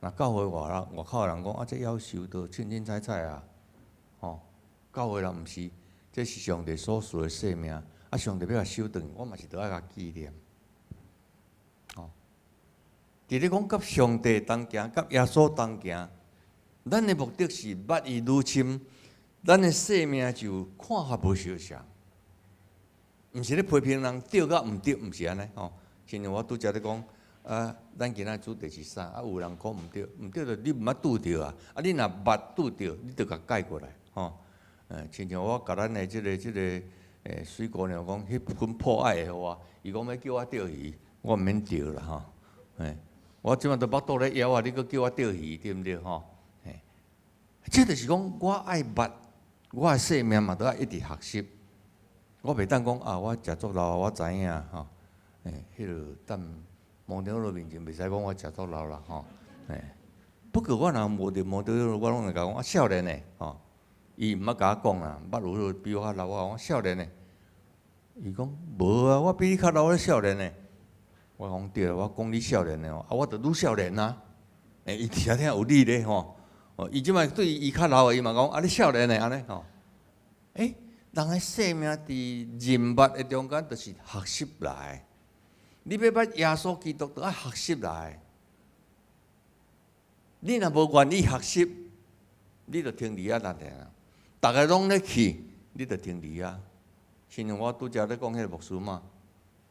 若教會外人外口的人講啊，這夭壽都凊凊彩彩啊，吼。教會人毋是，這是上帝所賜的生命，啊，上帝欲共收轉，我嘛是著愛共紀念。吼，佇咧講佮上帝同行，佮耶穌同行，咱的目的是捌伊愈深，咱的生命就看法無相仝。毋是咧批評人對佮毋對，毋是按呢吼。親像我拄才咧講，啊，咱今仔主題是啥？啊，有人講毋對，毋對就你毋捌拄著啊。啊，你若捌拄著，你就共改過來，吼。親像我共咱的這个水姑娘講，彼份破愛會予我，伊講欲叫我釣魚，我毋免釣啦吼。我這擺都腹肚咧枵啊，你閣叫我釣魚，對毋對吼？這就是講我愛捌，我的生命嘛都愛一直學習。我袂當講啊，我食足老，我知影吼。彼个等毛長老面前袂使講我食足老啦吼。不過我若無佇毛長老，我攏會共講啊，少年的吼。伊毋捌共我講啦，捌有比我較老，我講少年的。伊講無啊，我比你較老，你少年的。我講對，我講你少年的吼，啊，我就愈少年啊。伊聽聽有理咧吼。哦，伊這擺對伊較老的，伊嘛講啊，你少年的按呢吼。人的生命佇認捌的中間，就是學習來。你欲捌耶穌基督，著愛學習來。你若無願意學習，你就停佇遐爾啊。逐个攏咧去，你就停佇遐。親像我拄才咧講彼個牧師嘛，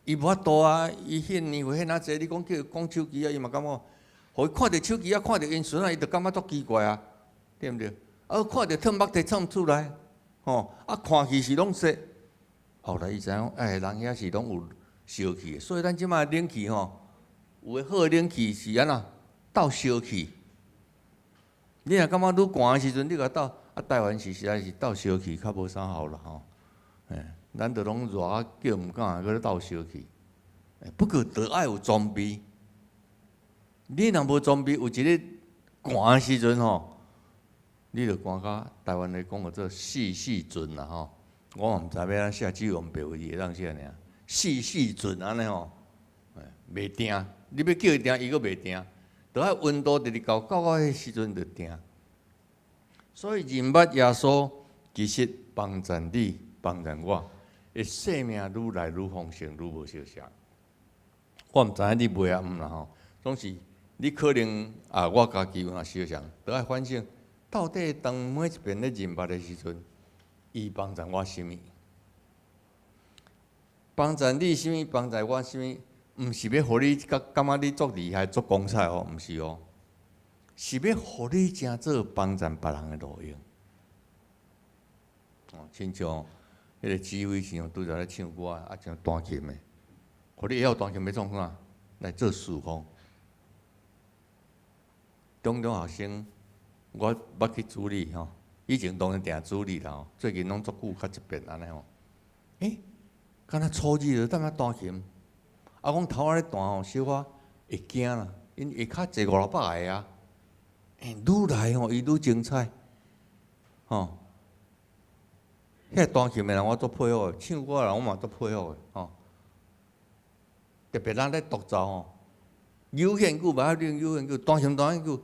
伊無法度啊，伊彼年歲彼若濟，你講叫伊講手機啊，伊嘛感覺，予伊看著手機啊，看著𪜶孫啊，伊就感覺足奇怪啊，對毋對？啊，看著褪目提創出來，吼，啊，看戲是攏說，後來伊知影講，欸，人遐是攏有燒氣的，所以咱這擺冷氣吼，有的好的冷氣是按怎鬥燒氣。你若感覺愈寒的時陣，你共鬥啊，台灣是實在是鬥燒氣較無啥好啦吼，欸，咱就攏熱啊叫毋敢，閣咧鬥燒氣。不過著愛有裝備，你若無裝備，有一日寒的時陣吼，你就寒甲台灣話講叫做死死陣啦吼。我嘛毋知欲按怎寫，只有用白話字會當寫爾，死死陣按呢吼，袂定，你欲叫伊定，伊閣袂定，著愛溫度直直到到到彼時陣就定。所以認捌耶穌，其實幫助你，幫助我，的生命愈來愈豐盛，愈無相像。我毋知影你袂啊毋啦吼，總是你可能啊，我家己有若相像，都愛反省，到底當每一遍咧認捌的時陣，伊幫助我啥物？幫助你啥物？幫助我啥物？毋是欲予你感感覺你足厲害、足光彩哦，毋是哦，是欲予你成做幫助別人的路用。哦，親像彼個指揮像拄才咧唱歌，啊，像彈琴的，予你會曉彈琴欲創啥？來做侍奉。中中學生，我捌去主禮吼，以前當然定主禮啦吼，最近攏足久較一遍按呢吼。欸，敢若初二就踮遐彈琴，啊，講頭仔咧彈吼，小可會驚啦，因下跤濟五六百个啊，欸，愈來吼伊愈精彩，吼。遐彈琴的人我足佩服的，唱歌的人我嘛足佩服的，吼。特別咱咧獨奏吼，有限久，袂曉練有限久，彈琴彈遐久，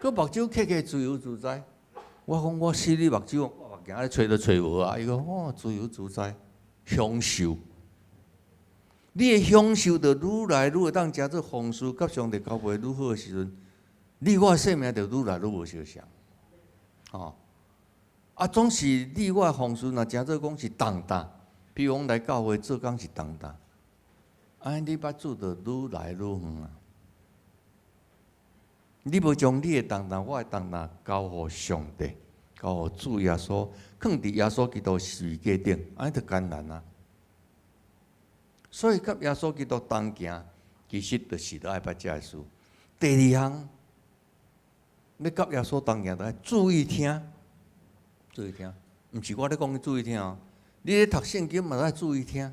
閣目睭瞌瞌自由自在。我講我死你目睭，我目鏡咧揣都揣無啊！伊講哦，自由自在，享受。你會享受著愈來愈會當誠做奉事，佮上帝交陪愈好的時陣，你我的生命就愈來愈無相像，吼。啊，總是你我的奉事若誠做講是重擔，比如講來教會做工是重擔，按呢你捌主就愈來愈遠啊！你無將你的重擔、我的重擔交予上帝，交予主耶穌，囥佇耶穌基督十字架頂，按呢就艱難啊！所以，佮耶穌基督同行，其實就是著愛捌這个事。第二項，欲佮耶穌同行，著愛注意聽，注意聽，毋是我咧講你注意聽哦。你咧讀聖經嘛愛注意聽，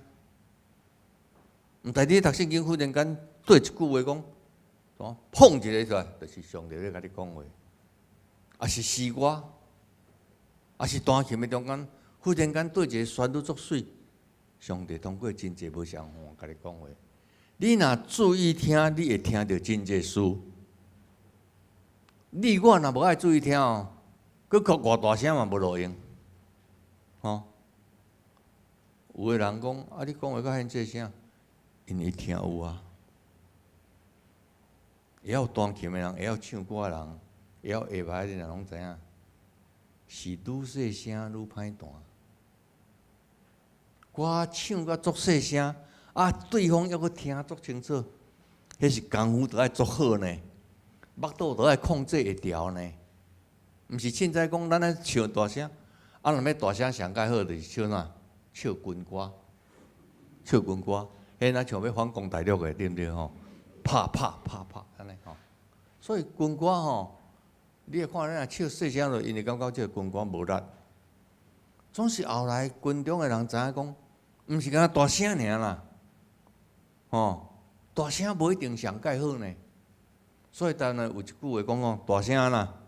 毋但你咧讀聖經，忽然間對一句話講，哦，砰一个出來，就是上帝咧共你講話，抑是詩歌，抑是彈琴的中間，忽然間對一个旋律足媠。上帝通過真濟無相共共你講話，你若注意聽，你會聽著真濟事。你我若無愛注意聽哦，閣哭偌大聲嘛無路用，吼。有的人講啊，你講話閣遐細聲，因為聽有啊。會曉彈琴的人，會曉唱歌的人，會曉下排的人攏知影，是愈細聲愈歹彈。歌唱甲足細聲，啊，對方猶閣聽足清楚，彼是功夫著愛足好呢，腹肚著愛控制會牢呢。毋是凊彩講咱咧唱大聲，啊，若欲大聲上蓋好，就是唱啥？唱軍歌，唱軍歌，彼若像欲反攻大陸的，對毋對吼？拍拍拍拍，按呢吼。所以軍歌吼，你會看咱若唱細聲落，𪜶會感覺這个軍歌無力。總是後來軍中的人知影講，毋是干焦大聲爾啦，吼，大聲無一定上蓋好呢。所以當然有一句話講講，大聲啦。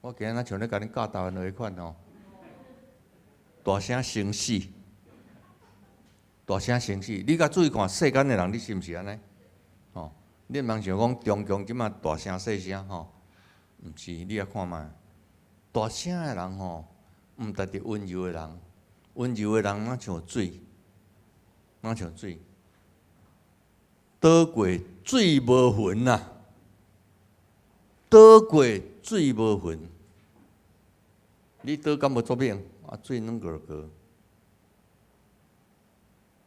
我今日若像咧共恁教台灣話彼款吼，大聲先死，大聲先死。你較注意看世間的人，你是毋是按呢？吼，你毋通想講中共這馬大聲細聲吼，毋是，你來看覓，大聲的人吼，毋值得溫柔的人，溫柔的人若像水，若像水，倒過水無痕啊，倒過水無痕。你倒敢無足猛？啊，水軟糊糊。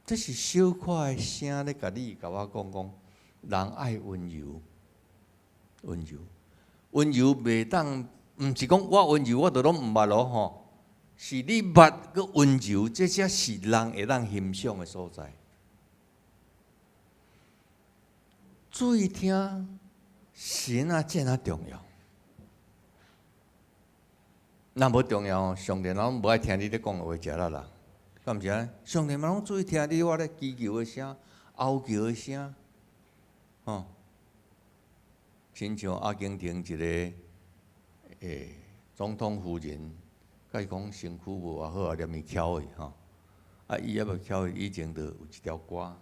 這是小可的聲咧，共你共我講講，人愛溫柔，溫柔，溫柔袂當，毋是講我溫柔，我就攏毋捌咯吼。是你捌閣溫柔，這才是人會當欣賞的所在。注意聽，神啊，這爾重要。若無重要，上帝攏無愛聽你咧講的話，食力啦，敢毋是按呢？上帝嘛攏注意聽你我咧祈求的聲、哀求的聲，吼。親像阿根廷一個總統夫人，共伊講身軀無偌好啊，連伊蹺去吼。啊，伊猶未蹺去以前，就有一條歌，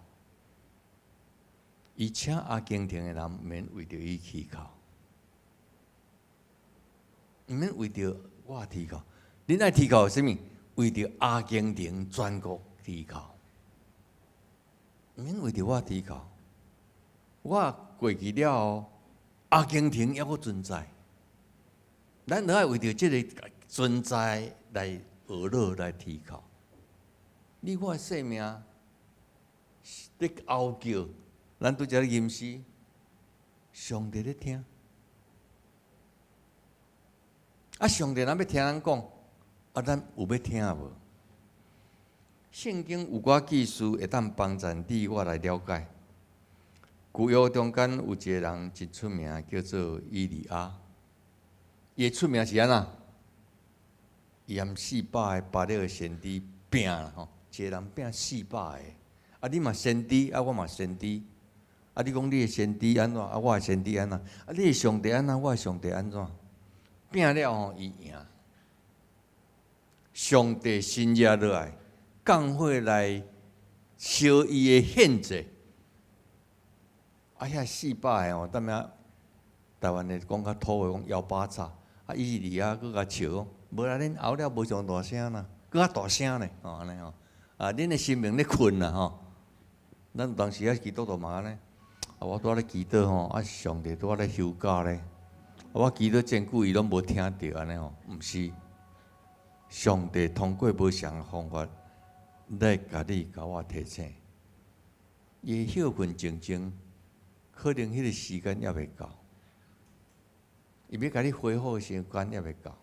伊請阿根廷的人毋免為著伊祈禱，毋免為著我祈禱。恁愛祈禱啥物？為著阿根廷全國祈禱，毋免為著我祈禱。我過去了後，阿根廷猶閣存在，咱都愛為著這个存在來呵咾來祈禱。你我的性命咧嗷叫，咱拄才咧吟詩，上帝咧聽。啊，上帝若欲聽咱講，啊，咱有欲聽無？聖經有寡記事會當幫助你我來了解。舊約中間有一个人真出名，叫做以利亞。伊的出名是按怎？伊和四百个巴力的先知拚啦吼，一个人拚四百个。啊，你嘛先知，啊，我嘛先知。啊，你講你的先知按怎？啊，我的先知按怎？啊，你的上帝按怎？我的上帝按怎？拚了吼，伊贏。上帝伸熱落來，降火來燒伊的獻祭。啊，遐四百个吼，踮遐台灣的講較土話，講枵飽吵。啊，以利亞閣共笑講，無啦，恁喉了無上大聲啦，閣較大聲咧，吼按呢吼。啊，恁的神明咧睏啦吼。咱有當時啊，基督徒嘛按呢，啊，我拄仔咧祈禱吼，啊，上帝拄仔咧休假咧。我祈禱真久，伊攏無聽著按呢吼，毋是。上帝通過無相仝方法來共你共我提醒。伊歇睏靜靜，可能彼个時間猶未到，伊欲共你恢復的時間猶未到，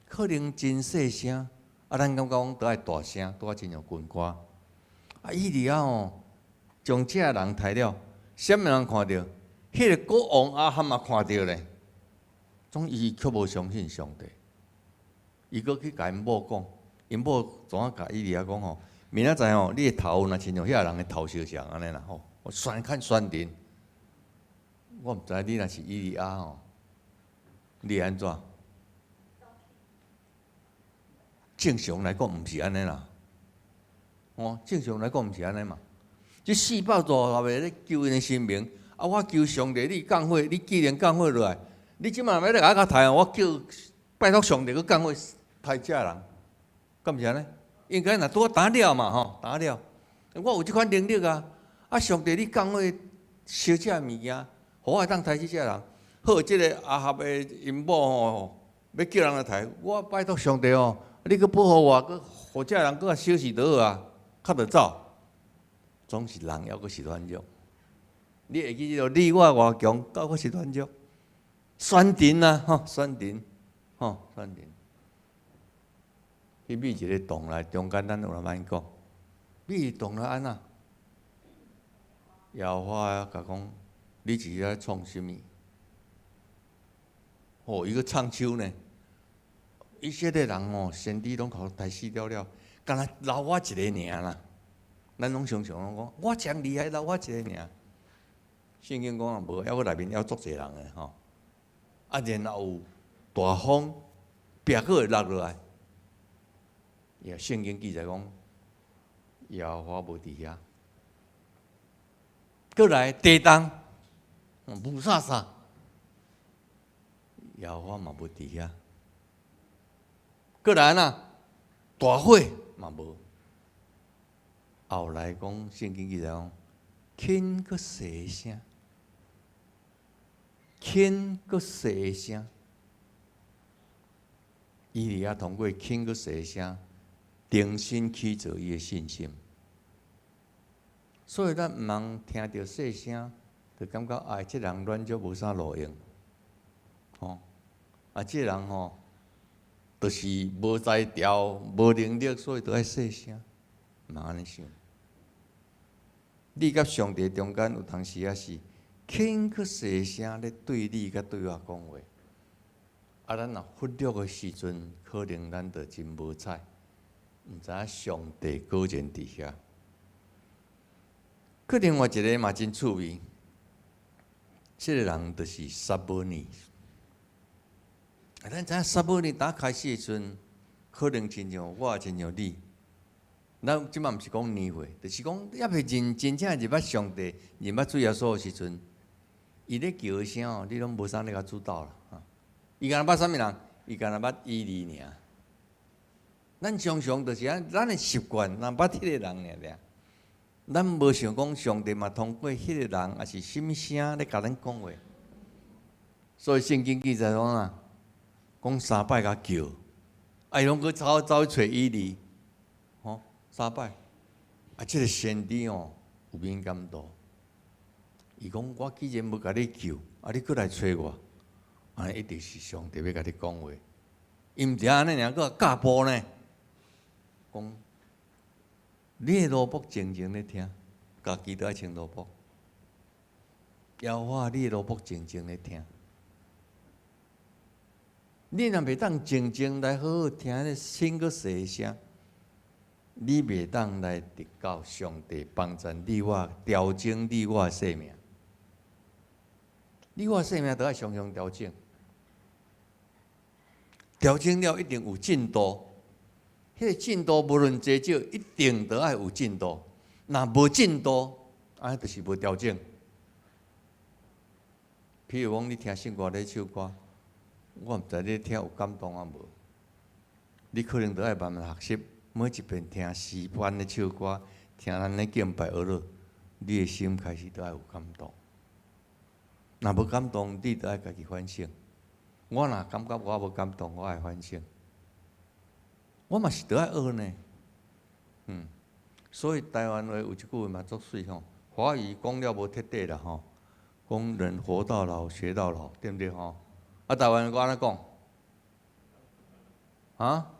可能真細聲，啊，咱感覺講都愛大聲，拄仔親像軍歌。啊，以利亞吼，將這人刣了，啥物人看著？彼个國王亞哈嘛看著咧，總伊卻無相信上帝，伊閣去共𪜶某講，𪜶某怎啊共以利亞講吼？明仔載吼，你的頭若親像遐人的頭相像按呢啦吼，我宣看宣言。我毋知你若是以利亞吼，你會按怎？正常來講毋是按呢啦，哦，正常來講毋是按呢嘛。這四百多個咧求𪜶的神明，啊，我求上帝，你降火，你既然降火落來，你這擺欲來共我刣，我叫拜託上帝閣降火刣這人，敢毋是按呢？應該若拄仔焦了嘛吼，焦了，我有這款能力啊！啊，上帝你降火燒這物件，予我會當刣死這人。好，這个亞哈的𪜶某吼，欲叫人來刣，我拜託上帝哦，你閣保護我，閣予這人閣較燒死就好啊，較著走。總是人猶閣是軟弱，你會記得你我偌強，猶閣是軟弱。選陣啊，吼，選陣，吼，選陣。去覕一个洞內，中間咱有人按講，覕洞內按怎？耶和華共講，你佇遐創啥物？哦，伊閣唱秋呢。以色列人哦，先知攏予刣死了了，干焦留我一个爾啦。咱攏常常攏講，我誠厲害，留我一个爾。聖經講啊，無，猶閣內面猶足濟人的吼。啊，然後有大風，壁閣會落落來。也聖經記載講，耶和華無佇遐。閣來地動，霧煞煞，耶和華嘛無佇遐。閣來哪，大火嘛無。後來講聖經記載講，輕閣細聲，輕閣細聲。以利亞通過輕閣細聲，重新起造伊的信心。所以咱毋通聽著細聲，就感覺哎，這人軟弱無啥路用，吼！啊，這人吼，就是無才調、無能力，所以都愛細聲，毋通按呢想。你佮上帝中間有當時仔是輕閣細聲咧對你佮對我講話，啊，咱若忽略的時陣，可能咱就真無彩，毋知影上帝果然佇遐。閣另外一个嘛真趣味，這个人就是撒母耳。啊，咱知影撒母耳打開始的時陣，可能親像我，親像你。咱這擺毋是講年歲，就是講猶未真真正入捌上帝、認捌主耶穌的時陣，伊咧叫的聲哦，你攏無啥咧共主導啦。伊干焦捌啥物人？伊干焦捌以利爾。咱常常就是按，咱的習慣，若捌彼个人爾爾，咱無想講上帝嘛通過彼个人，抑是啥物聲咧共咱講話。所以聖經記載講啊，講三擺共叫，啊伊攏閣走走去揣以利，吼三擺，啊這个先知哦有敏感度，伊講我既然無共你叫，啊你閣來揣我，按呢一定是上帝欲共你講話。伊毋是按呢爾，閣教步呢，講你的奴僕靜靜咧聽，家己都愛穿奴僕。耶和華，你的奴僕靜靜咧聽。你若袂當靜靜來好好聽彼个輕閣細的聲，你袂當來得到上帝幫助你我調整你我的生命。你我生命都愛常常調整，調整了一定有進度。彼个進度無論濟少，一定都愛有進度。若無進度，按呢就是無調整。譬如講，你聽聖歌咧唱歌，我毋知你聽有感動抑無？你可能都愛慢慢學習，每一遍聽詩班咧唱歌，聽咱咧敬拜學落，你的心開始都愛有感動。若無感動，你都愛家己反省。我若感覺我無感動，我愛反省。我嘛是著愛學呢。所以台灣話有一句話嘛足媠吼，華語講了無徹底啦吼，講人活到老學到老，對毋對吼？啊，台灣話按怎講？啊？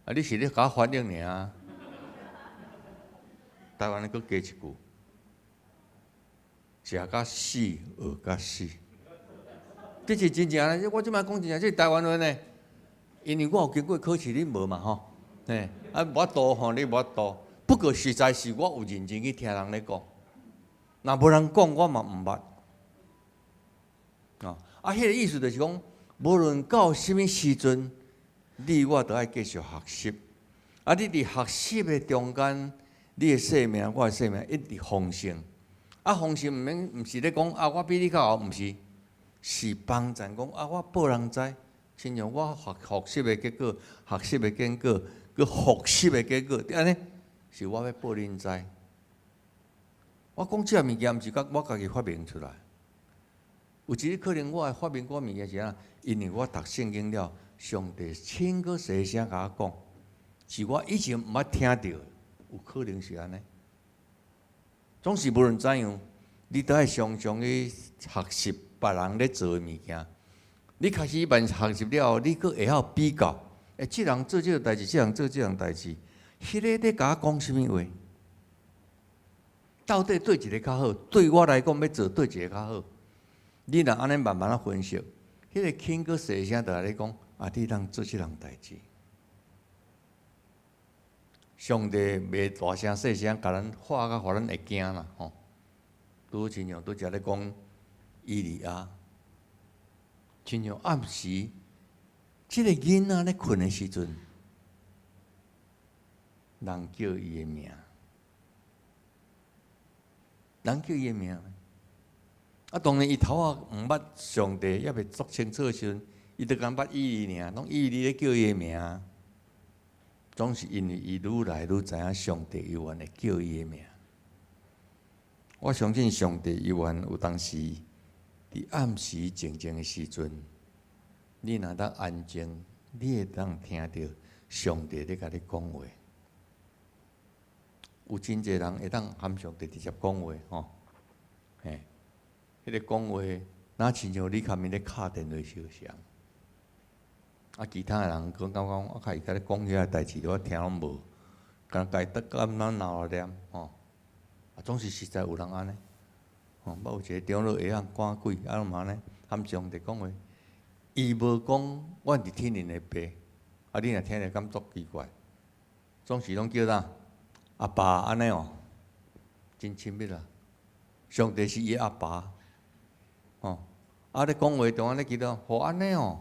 啊，你是咧共我翻譯爾？台灣閣加一句，食甲死，學甲死。這是真正，我這擺講真正，這是台灣話呢。因為我有經過考試，恁無嘛吼？嘿，啊，無法度吼，你無法度。不過實在是我有認真去聽人咧講，若無人講，我嘛毋捌。哦，啊，彼个意思就是講，無論到啥物時陣，你我都愛繼續學習。啊，你佇學習的中間，你的生命，我的生命一直豐盛。啊，豐盛毋免，毋是咧講啊，我比你較𠢕，毋是，是幫贊講啊，我報人知，親像我學學習的結果，學習的結果，閣復習的結果，按呢，是我欲報恁知。我講這个物件，毋是講我家己發明出來。有一日可能我會發明這物件是按怎？因為我讀聖經了，上帝輕閣細聲共我講，是我以前毋捌聽著的，有可能是按呢。總是無論怎樣，你都愛常常去學習別人咧做的物件。你開始慢學習了後，你閣會曉比較。欸，這人做這个代誌，這人做這項代誌，彼个咧共我講啥物話？到底佗一个較好？對我來講，欲做佗一个較好？你若按呢慢慢仔分析，彼个輕閣細聲就來咧講，啊，你通做這項代誌。上帝袂大聲細聲，共咱喊甲予咱會驚啦吼。拄親像拄才咧講以利亞，親像暗時，這个囡仔咧睏的時陣，人叫伊的名，人叫伊的名。啊，當然伊頭仔毋捌上帝，猶未足清楚的時陣，伊就敢捌以利爾，攏以利咧叫伊的名。總是因為伊愈來愈知影上帝猶原會叫伊的名。我相信上帝猶原有當時佇暗時靜靜的時陣，你若當安靜，你會當聽著上帝咧共你講話。有真濟人會當含上帝直接講話吼，嘿，彼个講話，若親像你共伊咧敲電話相像。啊，其他的人講感覺講，我看伊共你講遐个代誌，我聽攏無，敢若家己感覺鬧念吼。啊，總是實在有人按呢，吼，捌有一個長老會曉趕鬼，啊，攏嘛按呢，含上帝講話，伊無講，阮佇天靈的爸，啊，你若聽著敢足奇怪，總是攏叫啥？阿爸按呢哦，真親密啊！上帝是伊的阿爸，吼，啊，咧講話中按呢記得，吼按呢哦。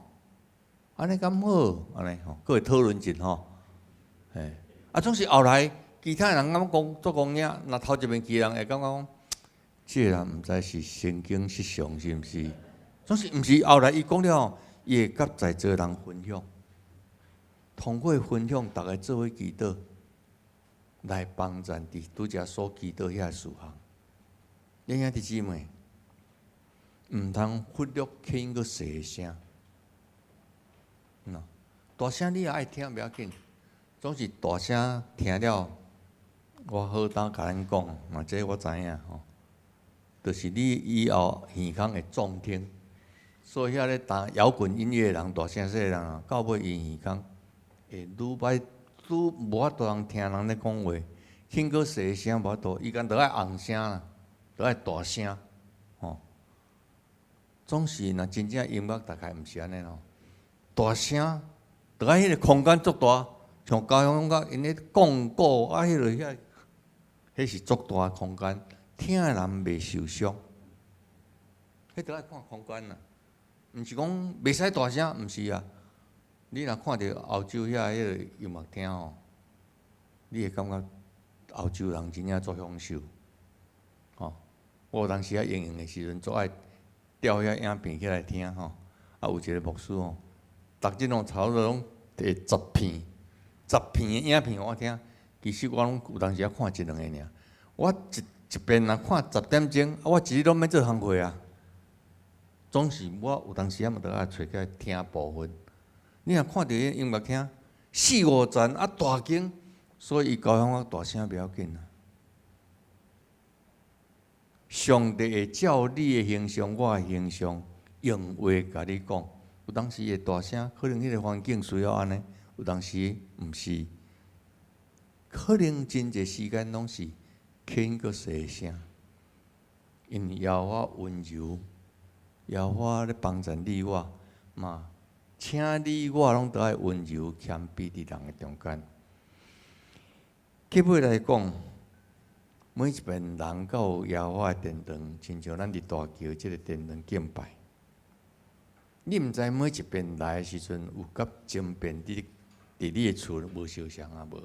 按呢敢好，按呢吼，閣會討論一下吼，嘿，啊，總是後來其他人感覺講做講影，若頭一遍去人會感覺講，這个人毋知是神經失常是毋是？總是毋是後來伊講了，伊會佮在座人分享，通過分享，逐家做伙祈禱，來幫贊佇拄才所祈禱遐事項。恁兄弟姊妹，毋通忽略輕閣細聲。喏，大聲你也愛聽，袂要緊，總是大聲聽了，我好膽共恁講，嘛這我知影吼，就是你以後耳孔會壯聽，所以遐咧彈搖滾音樂的人，大聲細的人啊，到尾伊耳孔會愈歹，愈無法度通聽人咧講話，輕閣細聲無法度，伊敢著愛紅聲啦，著愛大聲，吼。總是若真正音樂大概毋是按呢咯，大聲，著愛彼个空間足大，像交響樂𪜶咧講古啊，彼个遐，彼是足大空間，聽的人袂受傷。彼著愛看空間啦，毋是講袂使大聲，毋是啊。你若看著歐洲遐彼个音樂廳吼，你會感覺歐洲人真正足享受，吼。我有當時啊閒閒的時陣，足愛調遐影片起來聽吼。啊，有一個牧師吼，逐日攏差不多攏摕十片、十片的影片予我聽。其實我攏有當時啊看一兩个爾。我一一遍若看10點鐘，啊，我一日攏免做工課啊。總是我有當時啊嘛，著愛揣起來聽部分。你若看著彼音樂廳四五層啊大間，所以伊交響樂大聲袂要緊啊。上帝會照你的形象，我的形象，用話共你講。有當時會大聲，可能彼个環境需要按呢；有當時毋是，可能真濟時間攏是輕閣細聲，因為耶和華溫柔，耶和華咧幫助你我嘛，請你我攏著愛溫柔謙卑佇人的中間。結尾來講，每一遍人到耶和華的殿堂，親像咱佇大橋這个殿堂敬拜，你毋知每一遍來的時陣，有佮前遍佇你的厝無相仝啊無？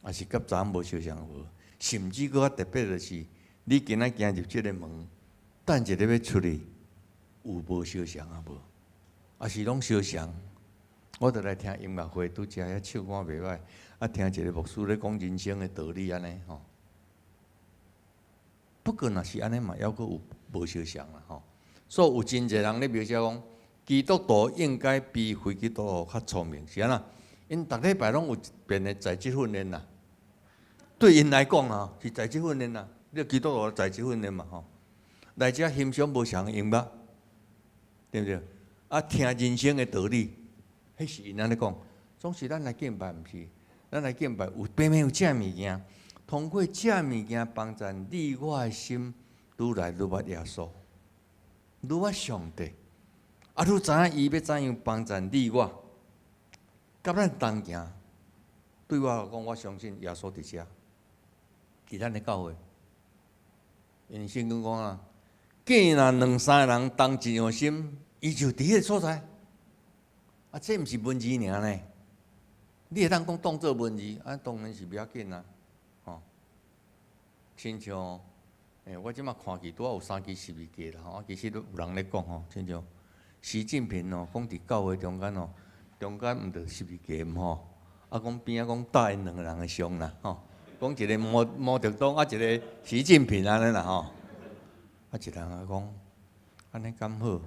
抑是佮昨昏無相仝無？甚至閣較特別的是，你今仔行入這个門，等一下欲出去，有無相仝啊無？抑是攏相仝？我著來聽音樂會，拄才遐唱歌袂歹，啊，聽一个牧師咧講人生的道理按呢吼。不過若是按呢嘛，猶閣有無相仝啦吼。所以有真濟人咧描寫講，基督徒應該比非基督徒較聰明，是按怎？𪜶逐禮拜攏有一遍的在職訓練啦。對𪜶來講啊，是在職訓練啦。你基督徒在職訓練嘛吼，來遮欣賞無仝的音樂，對毋對？啊，聽人生的道理，彼是𪜶按呢講。總是咱來敬拜，毋是？咱來敬拜有平平有這物件，通過這物件幫助你我的心愈來愈捌耶穌，愈捌上帝。啊，愈知影伊欲怎樣幫助你我，佮咱同行。對我來講，我相信耶穌佇遮，佇咱的教會。因為聖經講啊，既然兩三个人同一樣心，伊就佇彼个所在。啊，這毋是文字爾呢？你會當講當做文字，啊，當然是袂要緊啊，吼。親像，我這馬看見拄仔有三支十字架啦，吼，啊，其實都有人咧講吼，親像習近平哦，講佇教會中間哦，中間毋著十字架毋吼，啊，講邊仔講搭𪜶兩个人的像啦，吼，講一个毛毛澤東啊，一个習近平按呢啦，吼，啊，一人啊講，按呢敢好？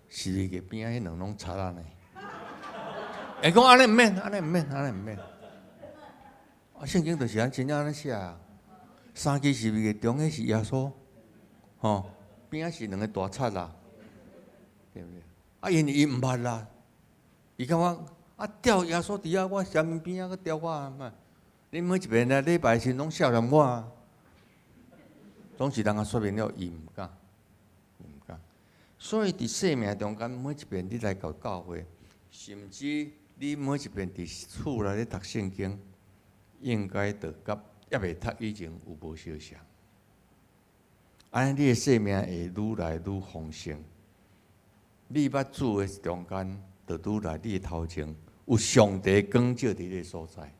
十字架邊仔彼兩攏賊仔呢？會講按呢毋免，按呢毋免，按呢毋免。啊，聖經就是按真正按呢寫啊。三支十字架中間是耶穌，吼，邊仔是兩个大賊啦，對毋對？啊，因為伊毋捌啦，伊感覺啊，吊耶穌佇遐，我啥物邊仔閣吊我啊？你每一遍來禮拜時攏笑念我啊，總是人家說明了，伊毋敢，伊毋敢。所以佇生命中間，每一遍你來到教會，甚至你每一遍佇厝內咧讀聖經，應該著佮猶未讀以前有無相仝。按呢，你的生命會愈來愈豐盛。你捌主的中間，就愈來你的頭前有上帝光照佇你的所在。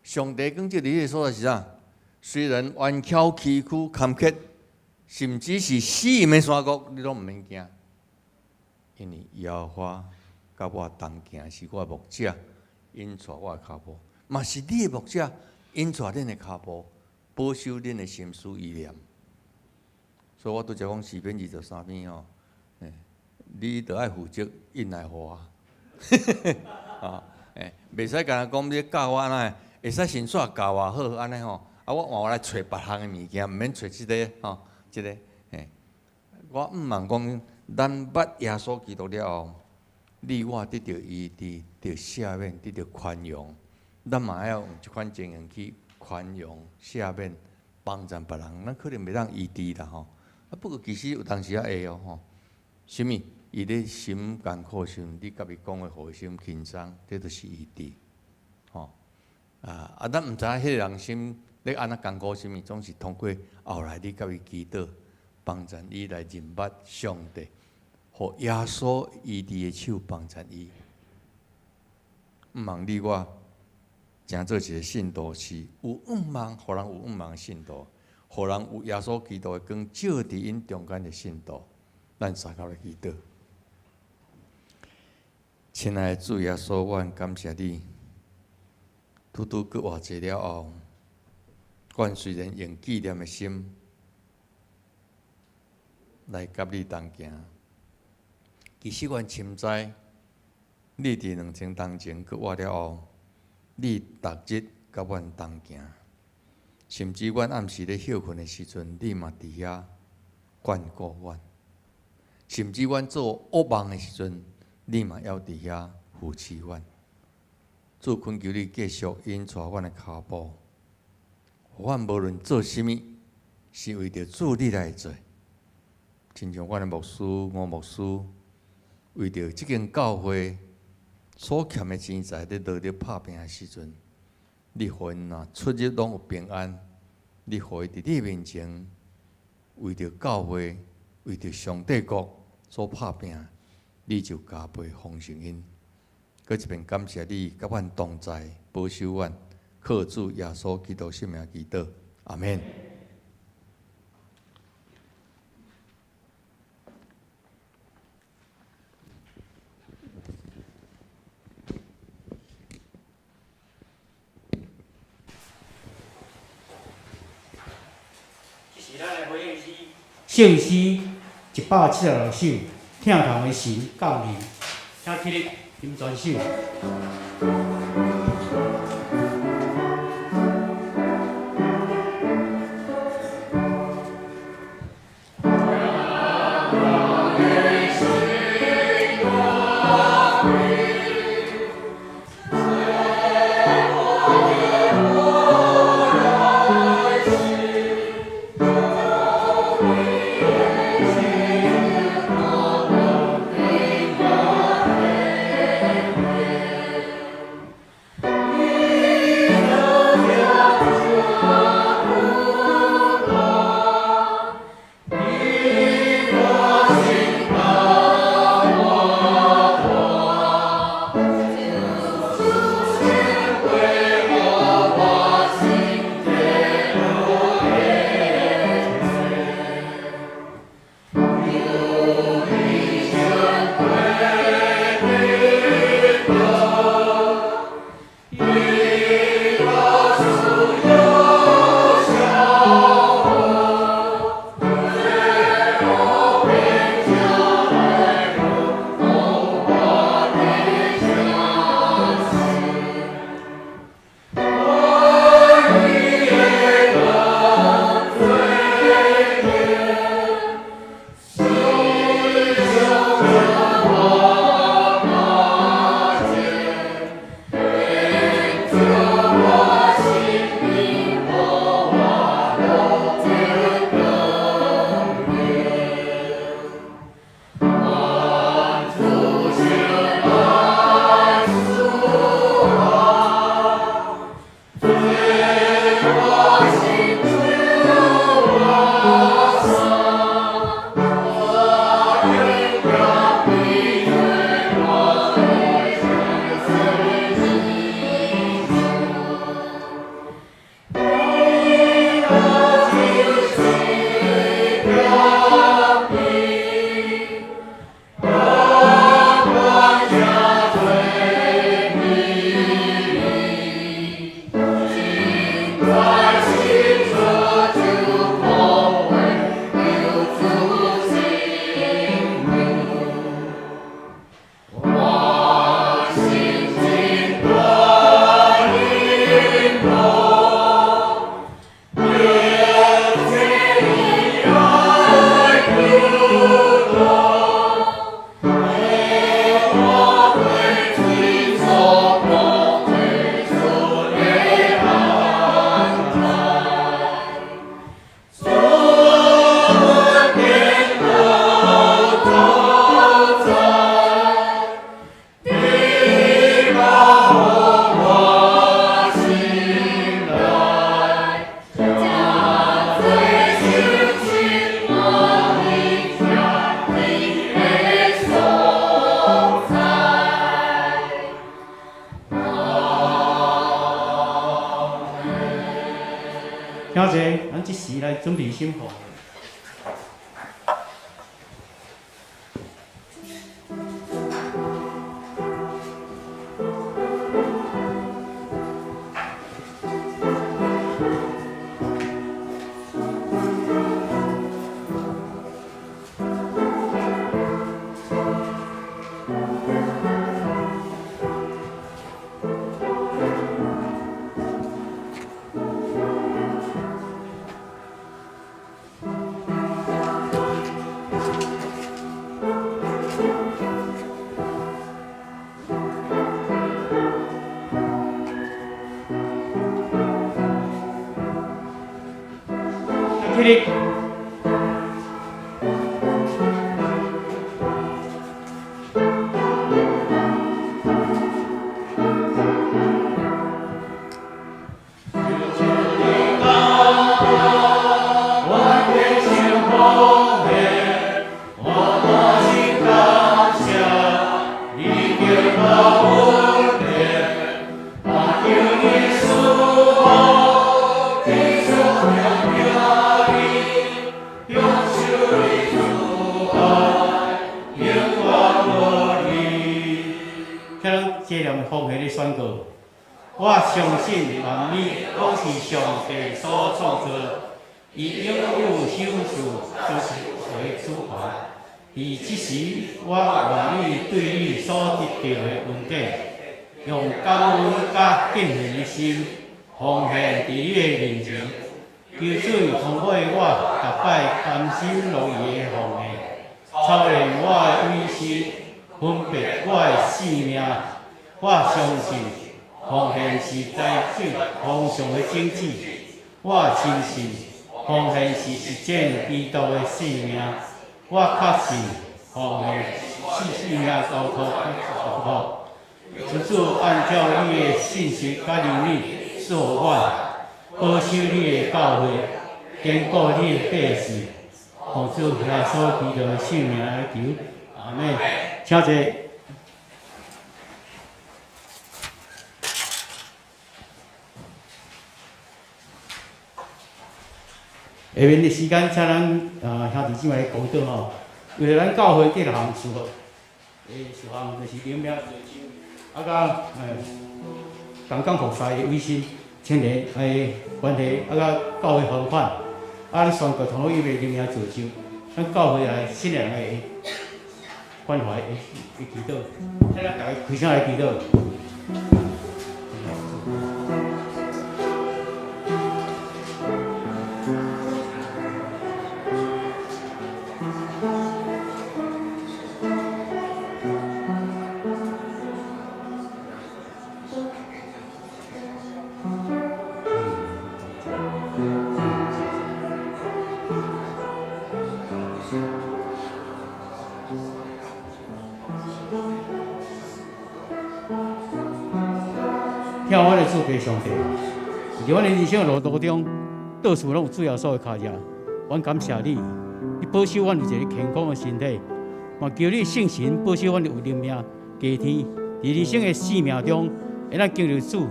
上帝光照佇你的所在是啥？雖然彎曲崎嶇坎坷，甚至是死蔭的山谷，你攏毋免驚，因為耶和華佮我同行，是我的牧者，引帶我的跤步，嘛是你的牧者，引帶恁的跤步，保守恁的心思意念。所以我拄才講詩篇23篇吼，你著愛負責印來予我，啊，袂使干焦講你教我按怎，會使先煞教我好按呢吼，啊，我換我來揣別項的物件，毋免揣這个吼，這个，我毋茫講，咱捌耶穌基督了後，你我得著醫治，得赦免，得著寬容，咱嘛愛用這款情形去寬容、赦免、幫贊別人，咱可能袂當醫治啦吼。啊，不過其實有當時仔會哦吼，啥物？伊咧心艱苦時陣，你共伊講話，予伊心輕鬆，這就是醫治，吼。啊，咱毋知影彼个人心咧按怎艱苦啥物，總是通過後來你共伊祈禱，幫贊伊來認捌上帝，予耶穌醫治的手幫贊伊。毋茫你我，成做一個信徒是有向望，予人有向望的信徒，予人有耶穌基督的光照佇𪜶中間的信徒，咱三跤來祈禱。親愛的主耶穌，我感謝你，拄拄閣活濟了後，阮雖然用紀念的心來佮你同行，其實阮深知，你佇2000冬前閣活了後，你逐日佮阮同行，甚至阮暗時咧歇睏的時陣，你嘛佇遐眷顧阮；甚至阮做惡夢的時陣，你嘛猶佇遐扶持阮。主懇求你繼續引帶阮的跤步，予阮無論做啥物，是為著主你來做。親像阮的牧師吳牧師，為著這間教會所欠的錢財，咧努力拍拚的時陣，你予𪜶若出入攏有平安，你予伊佇你面前為著教會、為著上帝國所拍拚，你就加倍豐盛𪜶。閣一遍感謝你，佮阮同在，保守阮，靠主耶穌基督聖名祈禱，阿們。這是咱的回應詩，聖詩176首，疼痛的神降臨，請起立，吟全首。準備心奉。起立。這兩奉獻的宣告，我相信萬物攏是上帝所創造，伊擁有享受就是為主權。佇這時，我願意對你所得到的恩典，用感恩佮敬虔的心奉獻佇你的面前，求主充滿我，逐擺甘心樂意的奉獻，操練我的委身，分別我的性命。我相信奉獻是財主豐盛的種子。我深信奉獻是實踐基督的使命。我確信奉獻是性命交託祝福。求主按照你的信實佮憐憫賜予我，保守你的教會，堅固你的百姓。奉主耶穌基督的聖名來求，阿們。請坐。下面的時間，請咱兄弟姊妹來講道吼。為著咱教會這項事項，事項就是靈命造就，佮同工服侍的委身青年的關係，佮教會方法，咱宣告傳福音的靈命造就，咱教會來新人的關懷的祈禱，請咱大家開聲來祈禱。疼阮的主父上帝，佇阮的人生的路途中，到處攏有主耶穌的跤跡。阮感謝你，你保守阮有一个健康的身體，嘛求你聖神保守阮有靈命加添，佇人生的生命中，會當經歷主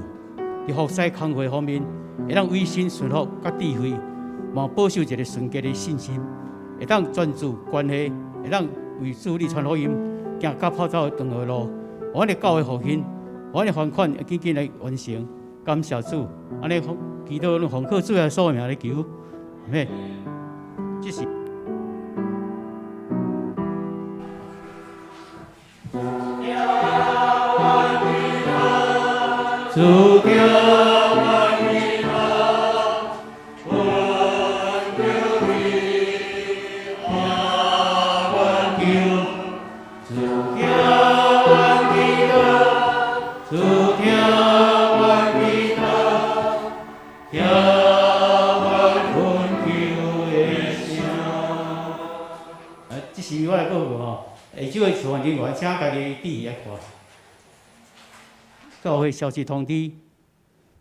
佇服侍工課方面，會當委身順服佮智慧，嘛保守一个純潔的信心，會當專注關係，會當為主你傳福音，行較跑走的長的路。阮的教會復興，阮的還款會緊緊來完成。感謝主，按呢祈禱，攏奉靠主耶穌的名來求，阿們。這是。主聽阮祈禱，懇求你聽阮求。主聽阮祈禱，主聽阮祈禱，聽阮懇求的聲。這是我來報告吼，下晝的示範人員，請家己注意來看。教會消息通知，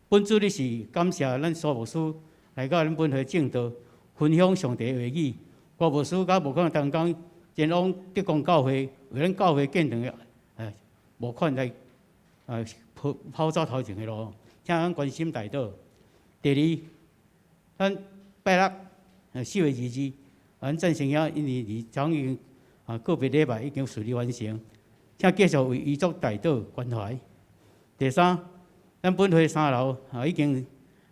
本主日是感謝咱蘇牧師來到咱本會證道，分享上帝的話語。郭牧師佮募款同工前往德光教會，為咱教會建堂的募款來跑跑走頭前的路，請咱關心代禱。第二，咱拜六4月22日，阮贊成遐，因為離昨已經個別禮拜已經順利完成，請繼續為遺族代禱關懷。第三，咱本會三樓已經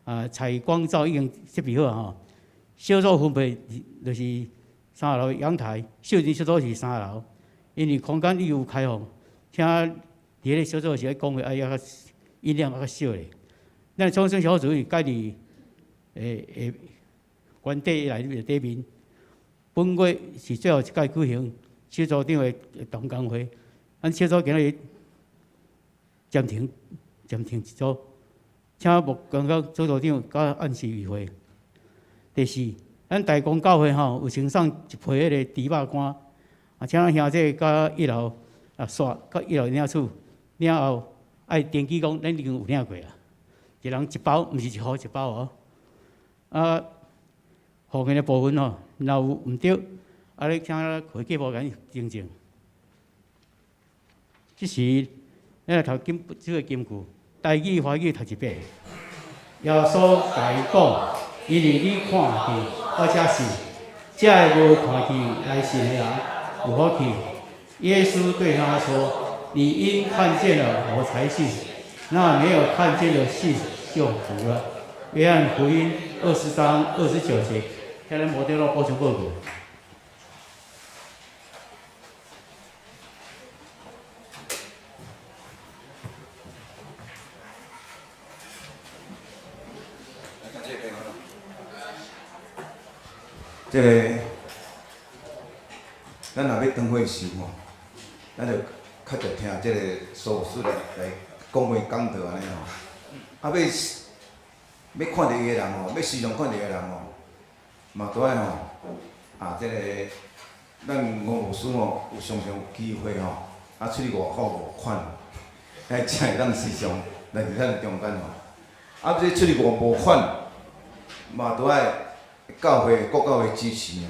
採光罩已經設備好吼，小組分配就是三樓陽台，少年小組是三樓，因為空間已有開放，請佇彼个小組時講話愛較音量較小咧。咱創生小組是蓋佇官邸內底面，本月是最後一屆舉行小組長的同工會，咱小組今日暫停一組，請牧工甲組組長佮按時與會。第四，咱大公教會吼有先送一批彼个豬肉乾，請咱兄弟佮一樓煞佮一樓領取，領後愛登記講咱已經有領過啊，一人一包，毋是一戶一包哦。奉獻的部分吼，若有毋對，你請會計部共你訂正。這時，咱來讀經這個金句，台語、華語讀一遍。耶穌共伊講：因為你看見，我才信；這个無看見來信的人有福氣。耶穌對他說：你因看見了，我才信；那沒有看見的信就服了。約翰福音20章29節，請咱無電腦補充報告。這個，咱若欲轉會時吼，咱就較著聽這個蘇牧師來講話講道按呢吼。欲看著伊的人吼，欲時常看著伊的人吼，嘛都愛吼，這個咱吳牧師吼，有常常有機會吼，出去外口募款，才會當時常來佇咱中間吼。這出去募款，嘛都愛教會各教會支持吼。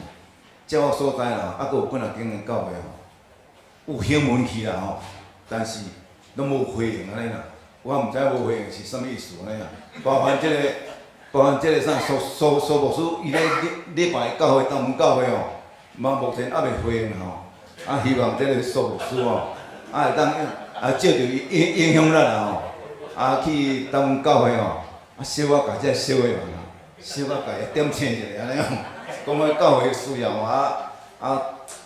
照我所知啦，閣有幾若間的教會吼，有興門去啦吼，但是攏無回應按呢啦。我毋知無回應是啥物意思按呢啦。包含這個，包含這個啥蘇牧師，伊咧禮拜教會、東門教會吼，嘛目前猶未回應吼。希望這個蘇牧師吼，會當借著伊影響力啦吼，去東門教會吼，小可共這個小的人啊，小可共伊點醒一下按呢吼。講講教會需要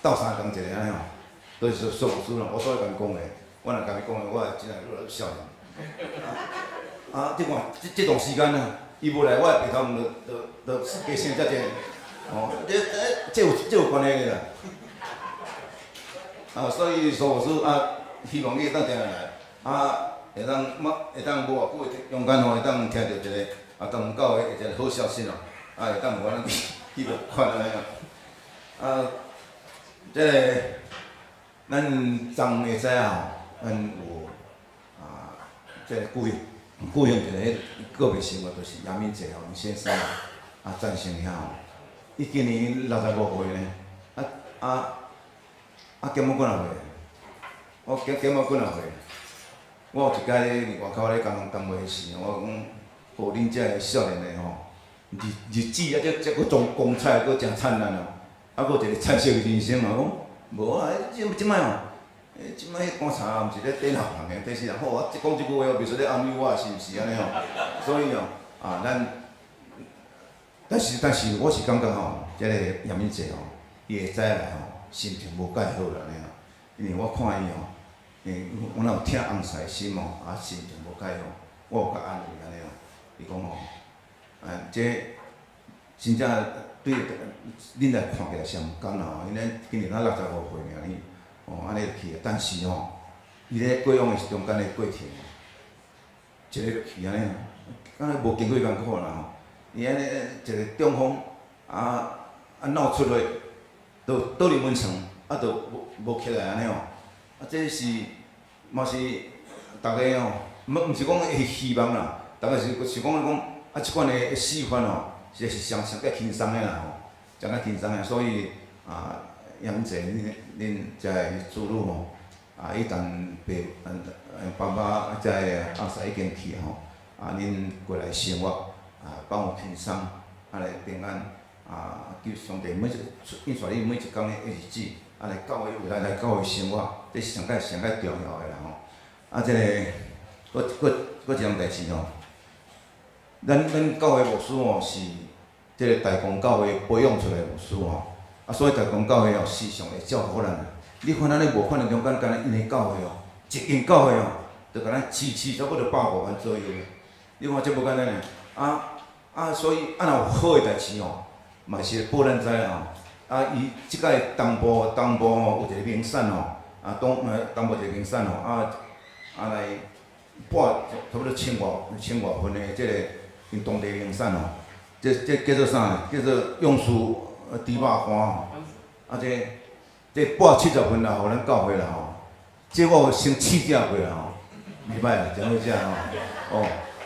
鬥相共一下按呢吼，就是蘇牧師啦，我所以共伊講的，我若共伊講的，我會真會愈來愈少年。你看這段時間啊，伊無來，我的白頭就加生遮濟，哦，這有關係的啦。所以蘇牧師希望你會當定定來，會當無偌久的中間吼，會當聽著一個東門教會的一個好消息哦，會當予咱去募款按呢啊。這個咱昨下知影吼，咱有這個舉行一個彼告別生活，就是楊明哲吼先生贊成遐吼，伊今年65歲呢，減我幾若歲？我減我幾若歲？我有一擺佇外口咧共人談話時，我講，哦，恁這个少年的吼，日子這閣裝光彩，閣誠燦爛哦，閣有一個彩色的人生哦，講無啊，這擺哦，這擺彼棺材毋是咧頂後人的，底死人。好，我講這句話哦，袂使咧暗喻我是毋是按呢吼？所以哦，咱，但是我是感覺吼，這個楊明哲吼，伊會早來吼，心情無蓋好啦按呢，因為我看伊吼，我若有疼翁婿的心吼，心情無蓋好，我有共安慰按呢哦，伊講吼，這真正對恁來看起來是毋甘啦吼，因為今年才65歲爾爾，哦，按呢就去啊。但是吼，伊咧過往的中間的過程，一个就去按呢，敢若無經過艱苦啦吼。伊按呢一个中風，腦出血，就倒入眠床，就無起來按呢吼。這是嘛是逐个吼，毋是講會希望啦，逐个是想講講，這款的死法吼，這是上較輕鬆的啦吼，上較輕鬆的，所以楊姐，恁遮的子女吼，一旦爸爸遮的翁婿已經去吼，恁過來生活，放有輕鬆，來平安，啊，求上帝每一印刷你每一工的日子，啊來教會有來來教會生活，這是上蓋上蓋重要的啦吼。啊，這個，閣閣閣一項代誌吼，咱咱教會牧師吼是這個大公教會培養出來的牧師吼，啊，所以大公教會哦時常會照顧咱。你看咱咧無款的中間，敢若𪜶的教會哦，一間教會哦，就共咱支持差不多150萬左右。你看這無簡單呢，啊啊，所以啊，若有好的代誌吼，嘛是會報咱知啦吼。啊，伊這擺東部東部吼有一個名產吼，啊東東部一個名產吼，啊啊來撥差不多千外千外份的這個𪜶當地名產吼，這這叫做啥？叫做勇士豬肉乾吼，啊這這撥70份啦，予咱教會啦吼。這我有先試食過啦吼，袂歹啦，真好食吼。哦，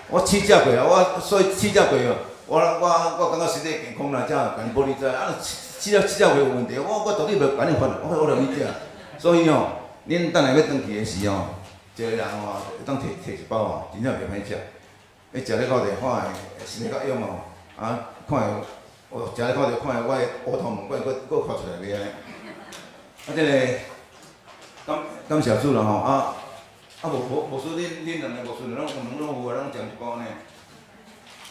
我試食過啊，我所以試食過哦，我我我感覺身體健康啦，才會共你報你知。啊，試了試食過有問題，我我絕對袂共你發，我我讓你食。所以吼，恁等下欲轉去的時吼，一個人吼會當提提一包吼，真正袂歹食。你食了後就看會身體較勇吼，啊，看會，哦，食了後就看會我的烏頭毛閣閣閣發出來袂按呢？啊，這個感感謝主啦吼，啊啊無無牧師恁恁兩个牧師攏有攏有啊，攏食一包呢。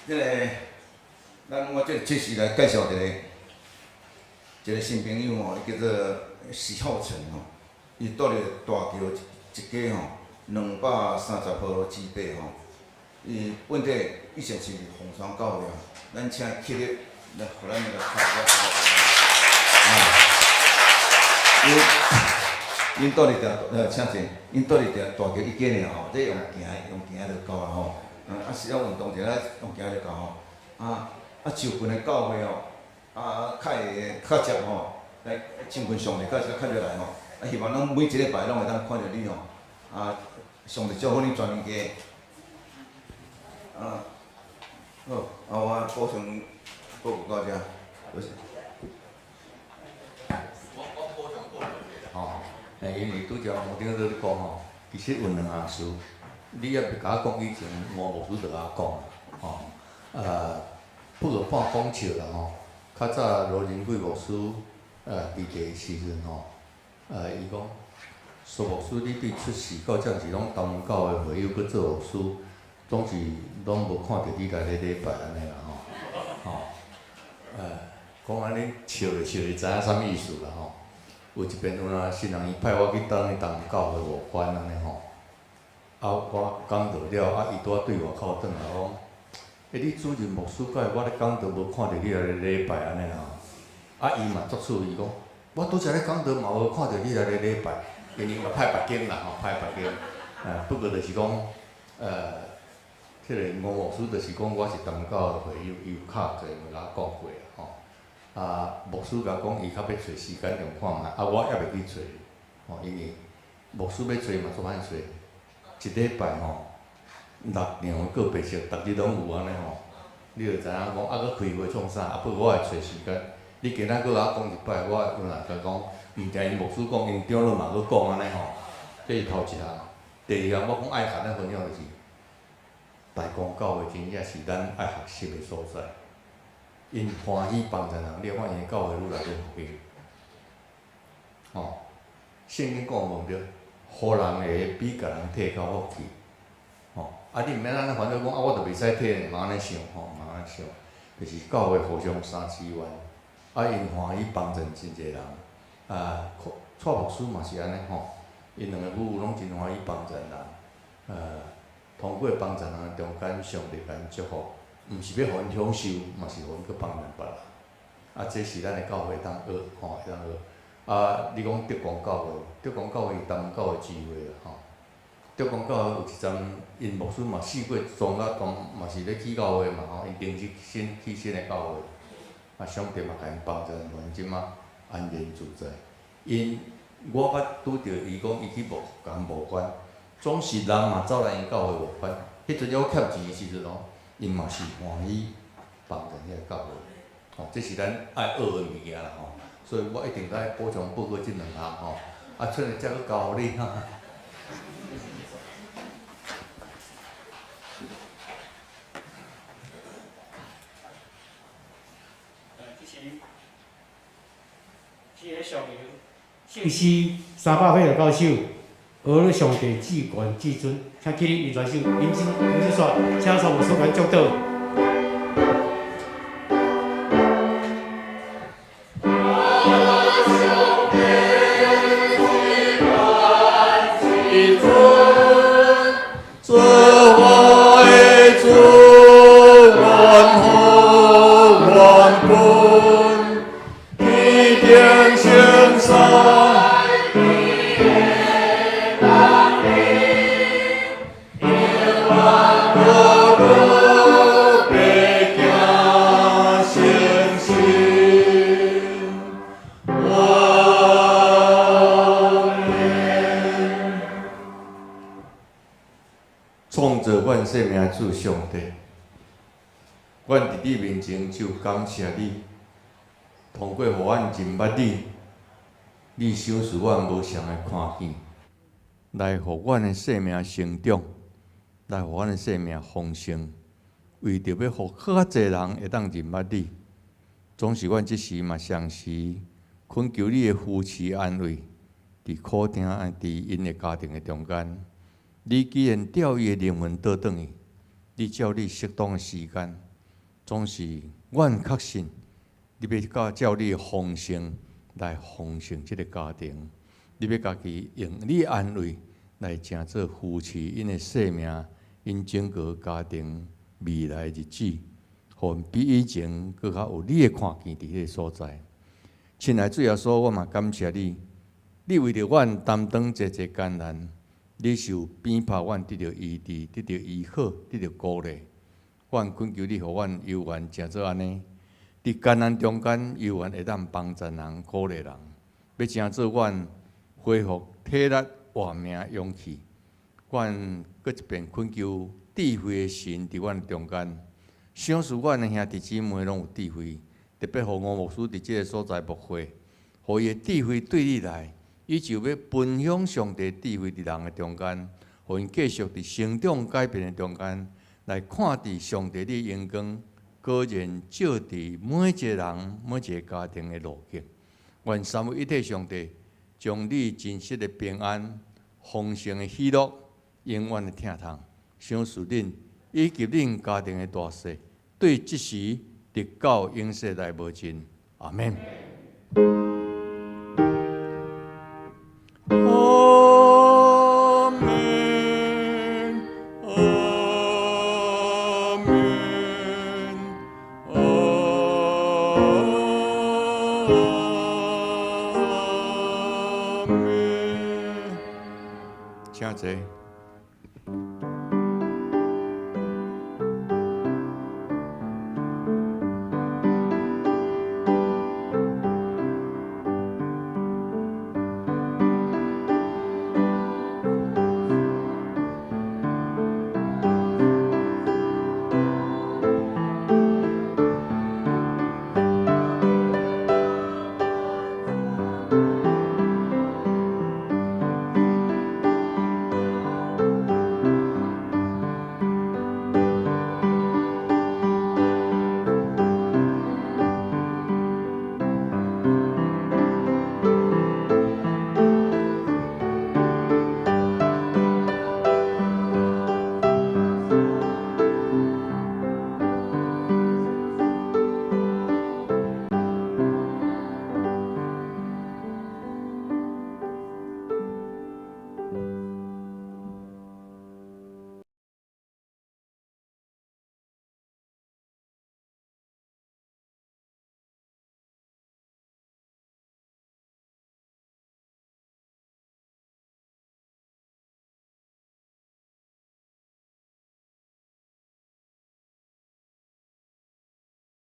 這個，咱我這這時來介紹一個一個新朋友吼，伊叫做徐浩成吼，伊住佇大橋一街吼，230號之八吼。伊本體以前是鳳山教會，咱請伊起立來，予咱來拍個。啊，𪜶𪜶住佇條，請坐，𪜶住佇條大橋一街爾吼，這用行用行就夠啊吼。啊，是要運動一下，用行就夠吼。啊啊，就近的教會吼，啊，較會較捷吼，來親近上帝較較入來吼。啊，希望咱每一禮拜攏會當看著你吼。啊，上帝祝福你全家。啊，好，啊，我補充報告到遮，多謝。我我補充報告一下吼，因為拄才黃長老咧講吼，其實有兩項事，你猶未共我講以前，吳牧師就共我講吼，不過半講笑啦吼。較早羅仁貴牧師，佇佇的時陣吼，伊講，蘇牧師，你對出世到這時攏東教的會友閣做牧師，總是攏無看著你來咧禮拜按呢啦吼，吼，講按呢笑咧笑咧，知影啥物意思啦吼。有一遍有若新人伊派我去當去東教會牧官按呢吼，啊，我講道了，啊，伊拄仔對外口轉來講，欸，你主任牧師敢會我咧講道無看著你來咧禮拜按呢啦吼，啊，伊嘛足趣味講，我拄才咧講道嘛無看著你來咧禮拜，因為嘛派別間啦吼，派別間，不過就是講，彼個吳牧師就是講我是東教的會友，伊有敲電話共我講過啦吼。啊，牧師共講伊較欲揣時間用看覓，啊，我猶未去揣，吼，因為牧師欲揣嘛足歹揣，一禮拜吼六場告白式，逐日攏有按呢吼，你就知影講啊，閣開會創啥？啊，不過我會揣時間。你今仔閣共我講一擺，我有若共講，毋定𪜶牧師講，𪜶長老嘛閣講按呢吼。這是頭一項，第二項我講愛共咱分享就是，大公教會真正是咱愛學習的所在。𪜶歡喜幫助人，你看𪜶的教會愈來愈復興。吼，聖經講無毋對，予人的比共人提較福氣。吼，啊，你毋免按呢煩惱講，啊，我著袂使提，毋通按呢想，吼，毋通按呢想，就是教會互相相支援，啊，𪜶歡喜幫助真濟人。啊，蔡牧師嘛是按呢吼，𪜶兩个夫婦攏真歡喜幫助人。通過幫助人的中間，上帝共𪜶祝福，毋是欲予𪜶享受，嘛是予𪜶去幫助別人。啊，這是咱的教會當學，吼，會當學。啊，你講德光教會，德光教會是東教會聚會啦，吼。德光教會有一陣，𪜶牧師嘛試過裝甲當，嘛是咧起教會嘛，吼，𪜶定是新起新的教會。啊，上帝嘛共𪜶幫助，予𪜶這馬安然自在。𪜶我捌拄著伊講，伊去牧共牧關，總是人嘛走來𪜶教會牧關。彼陣猶欠錢的時陣哦，𪜶嘛是歡喜幫助遐個教會。吼，這是咱愛學的物件啦吼。所以我一定愛補充報告這兩項吼。啊，出來才閣交予你哈。之前上游，聖詩300篇就九首，學上帝至懸至尊，請起立，引傳手，引手，引手煞，請三牧師來祝禱。做我的主，阮好阮本，天顶聖山。创造阮生命主上帝，阮伫你面前就感谢你，通过予阮认捌你，你赏赐阮无仝的看见，来予阮的生命成长，来予阮的生命丰盛，为著欲予較濟人會當認捌你，總是阮這時嘛相時懇求你的扶持安慰，佇苦痛啊，佇𪜶的家庭的中間。你既然調伊的靈魂倒轉去，你照你適當的時間，總是阮確信，你欲佮照你的豐盛來豐盛這个家庭，你欲家己用你安慰來成做扶持𪜶的生命，𪜶整個家庭未來日子，予𪜶比以前閣較有你的看見佇彼个所在。親愛主耶穌，我嘛感謝你，你為著阮擔當濟濟艱難。你受鞭拍，阮得著醫治，得著醫好，得著鼓勵。阮懇求你，予阮猶原成做按呢，佇艱難中間，猶原會當幫助人、鼓勵人，欲成做阮恢復體力、活命勇氣。阮閣一遍懇求智慧的神佇阮中間，賞賜阮的兄弟姊妹攏有智慧，特別予吳牧師佇這个所在牧會，予伊的智慧對你來。伊就欲分享上帝智慧佇人的中間，予𪜶繼續佇成長改變的中間，來看佇上帝的榮光，果然照佇每一个人、每一个家庭的路徑。願三位一體上帝將你真實的平安、豐盛的喜樂、永遠的疼痛，賞賜恁以及恁家庭的大細，對這時直到永世來無盡。阿們。阿們，阿們，阿們。請坐。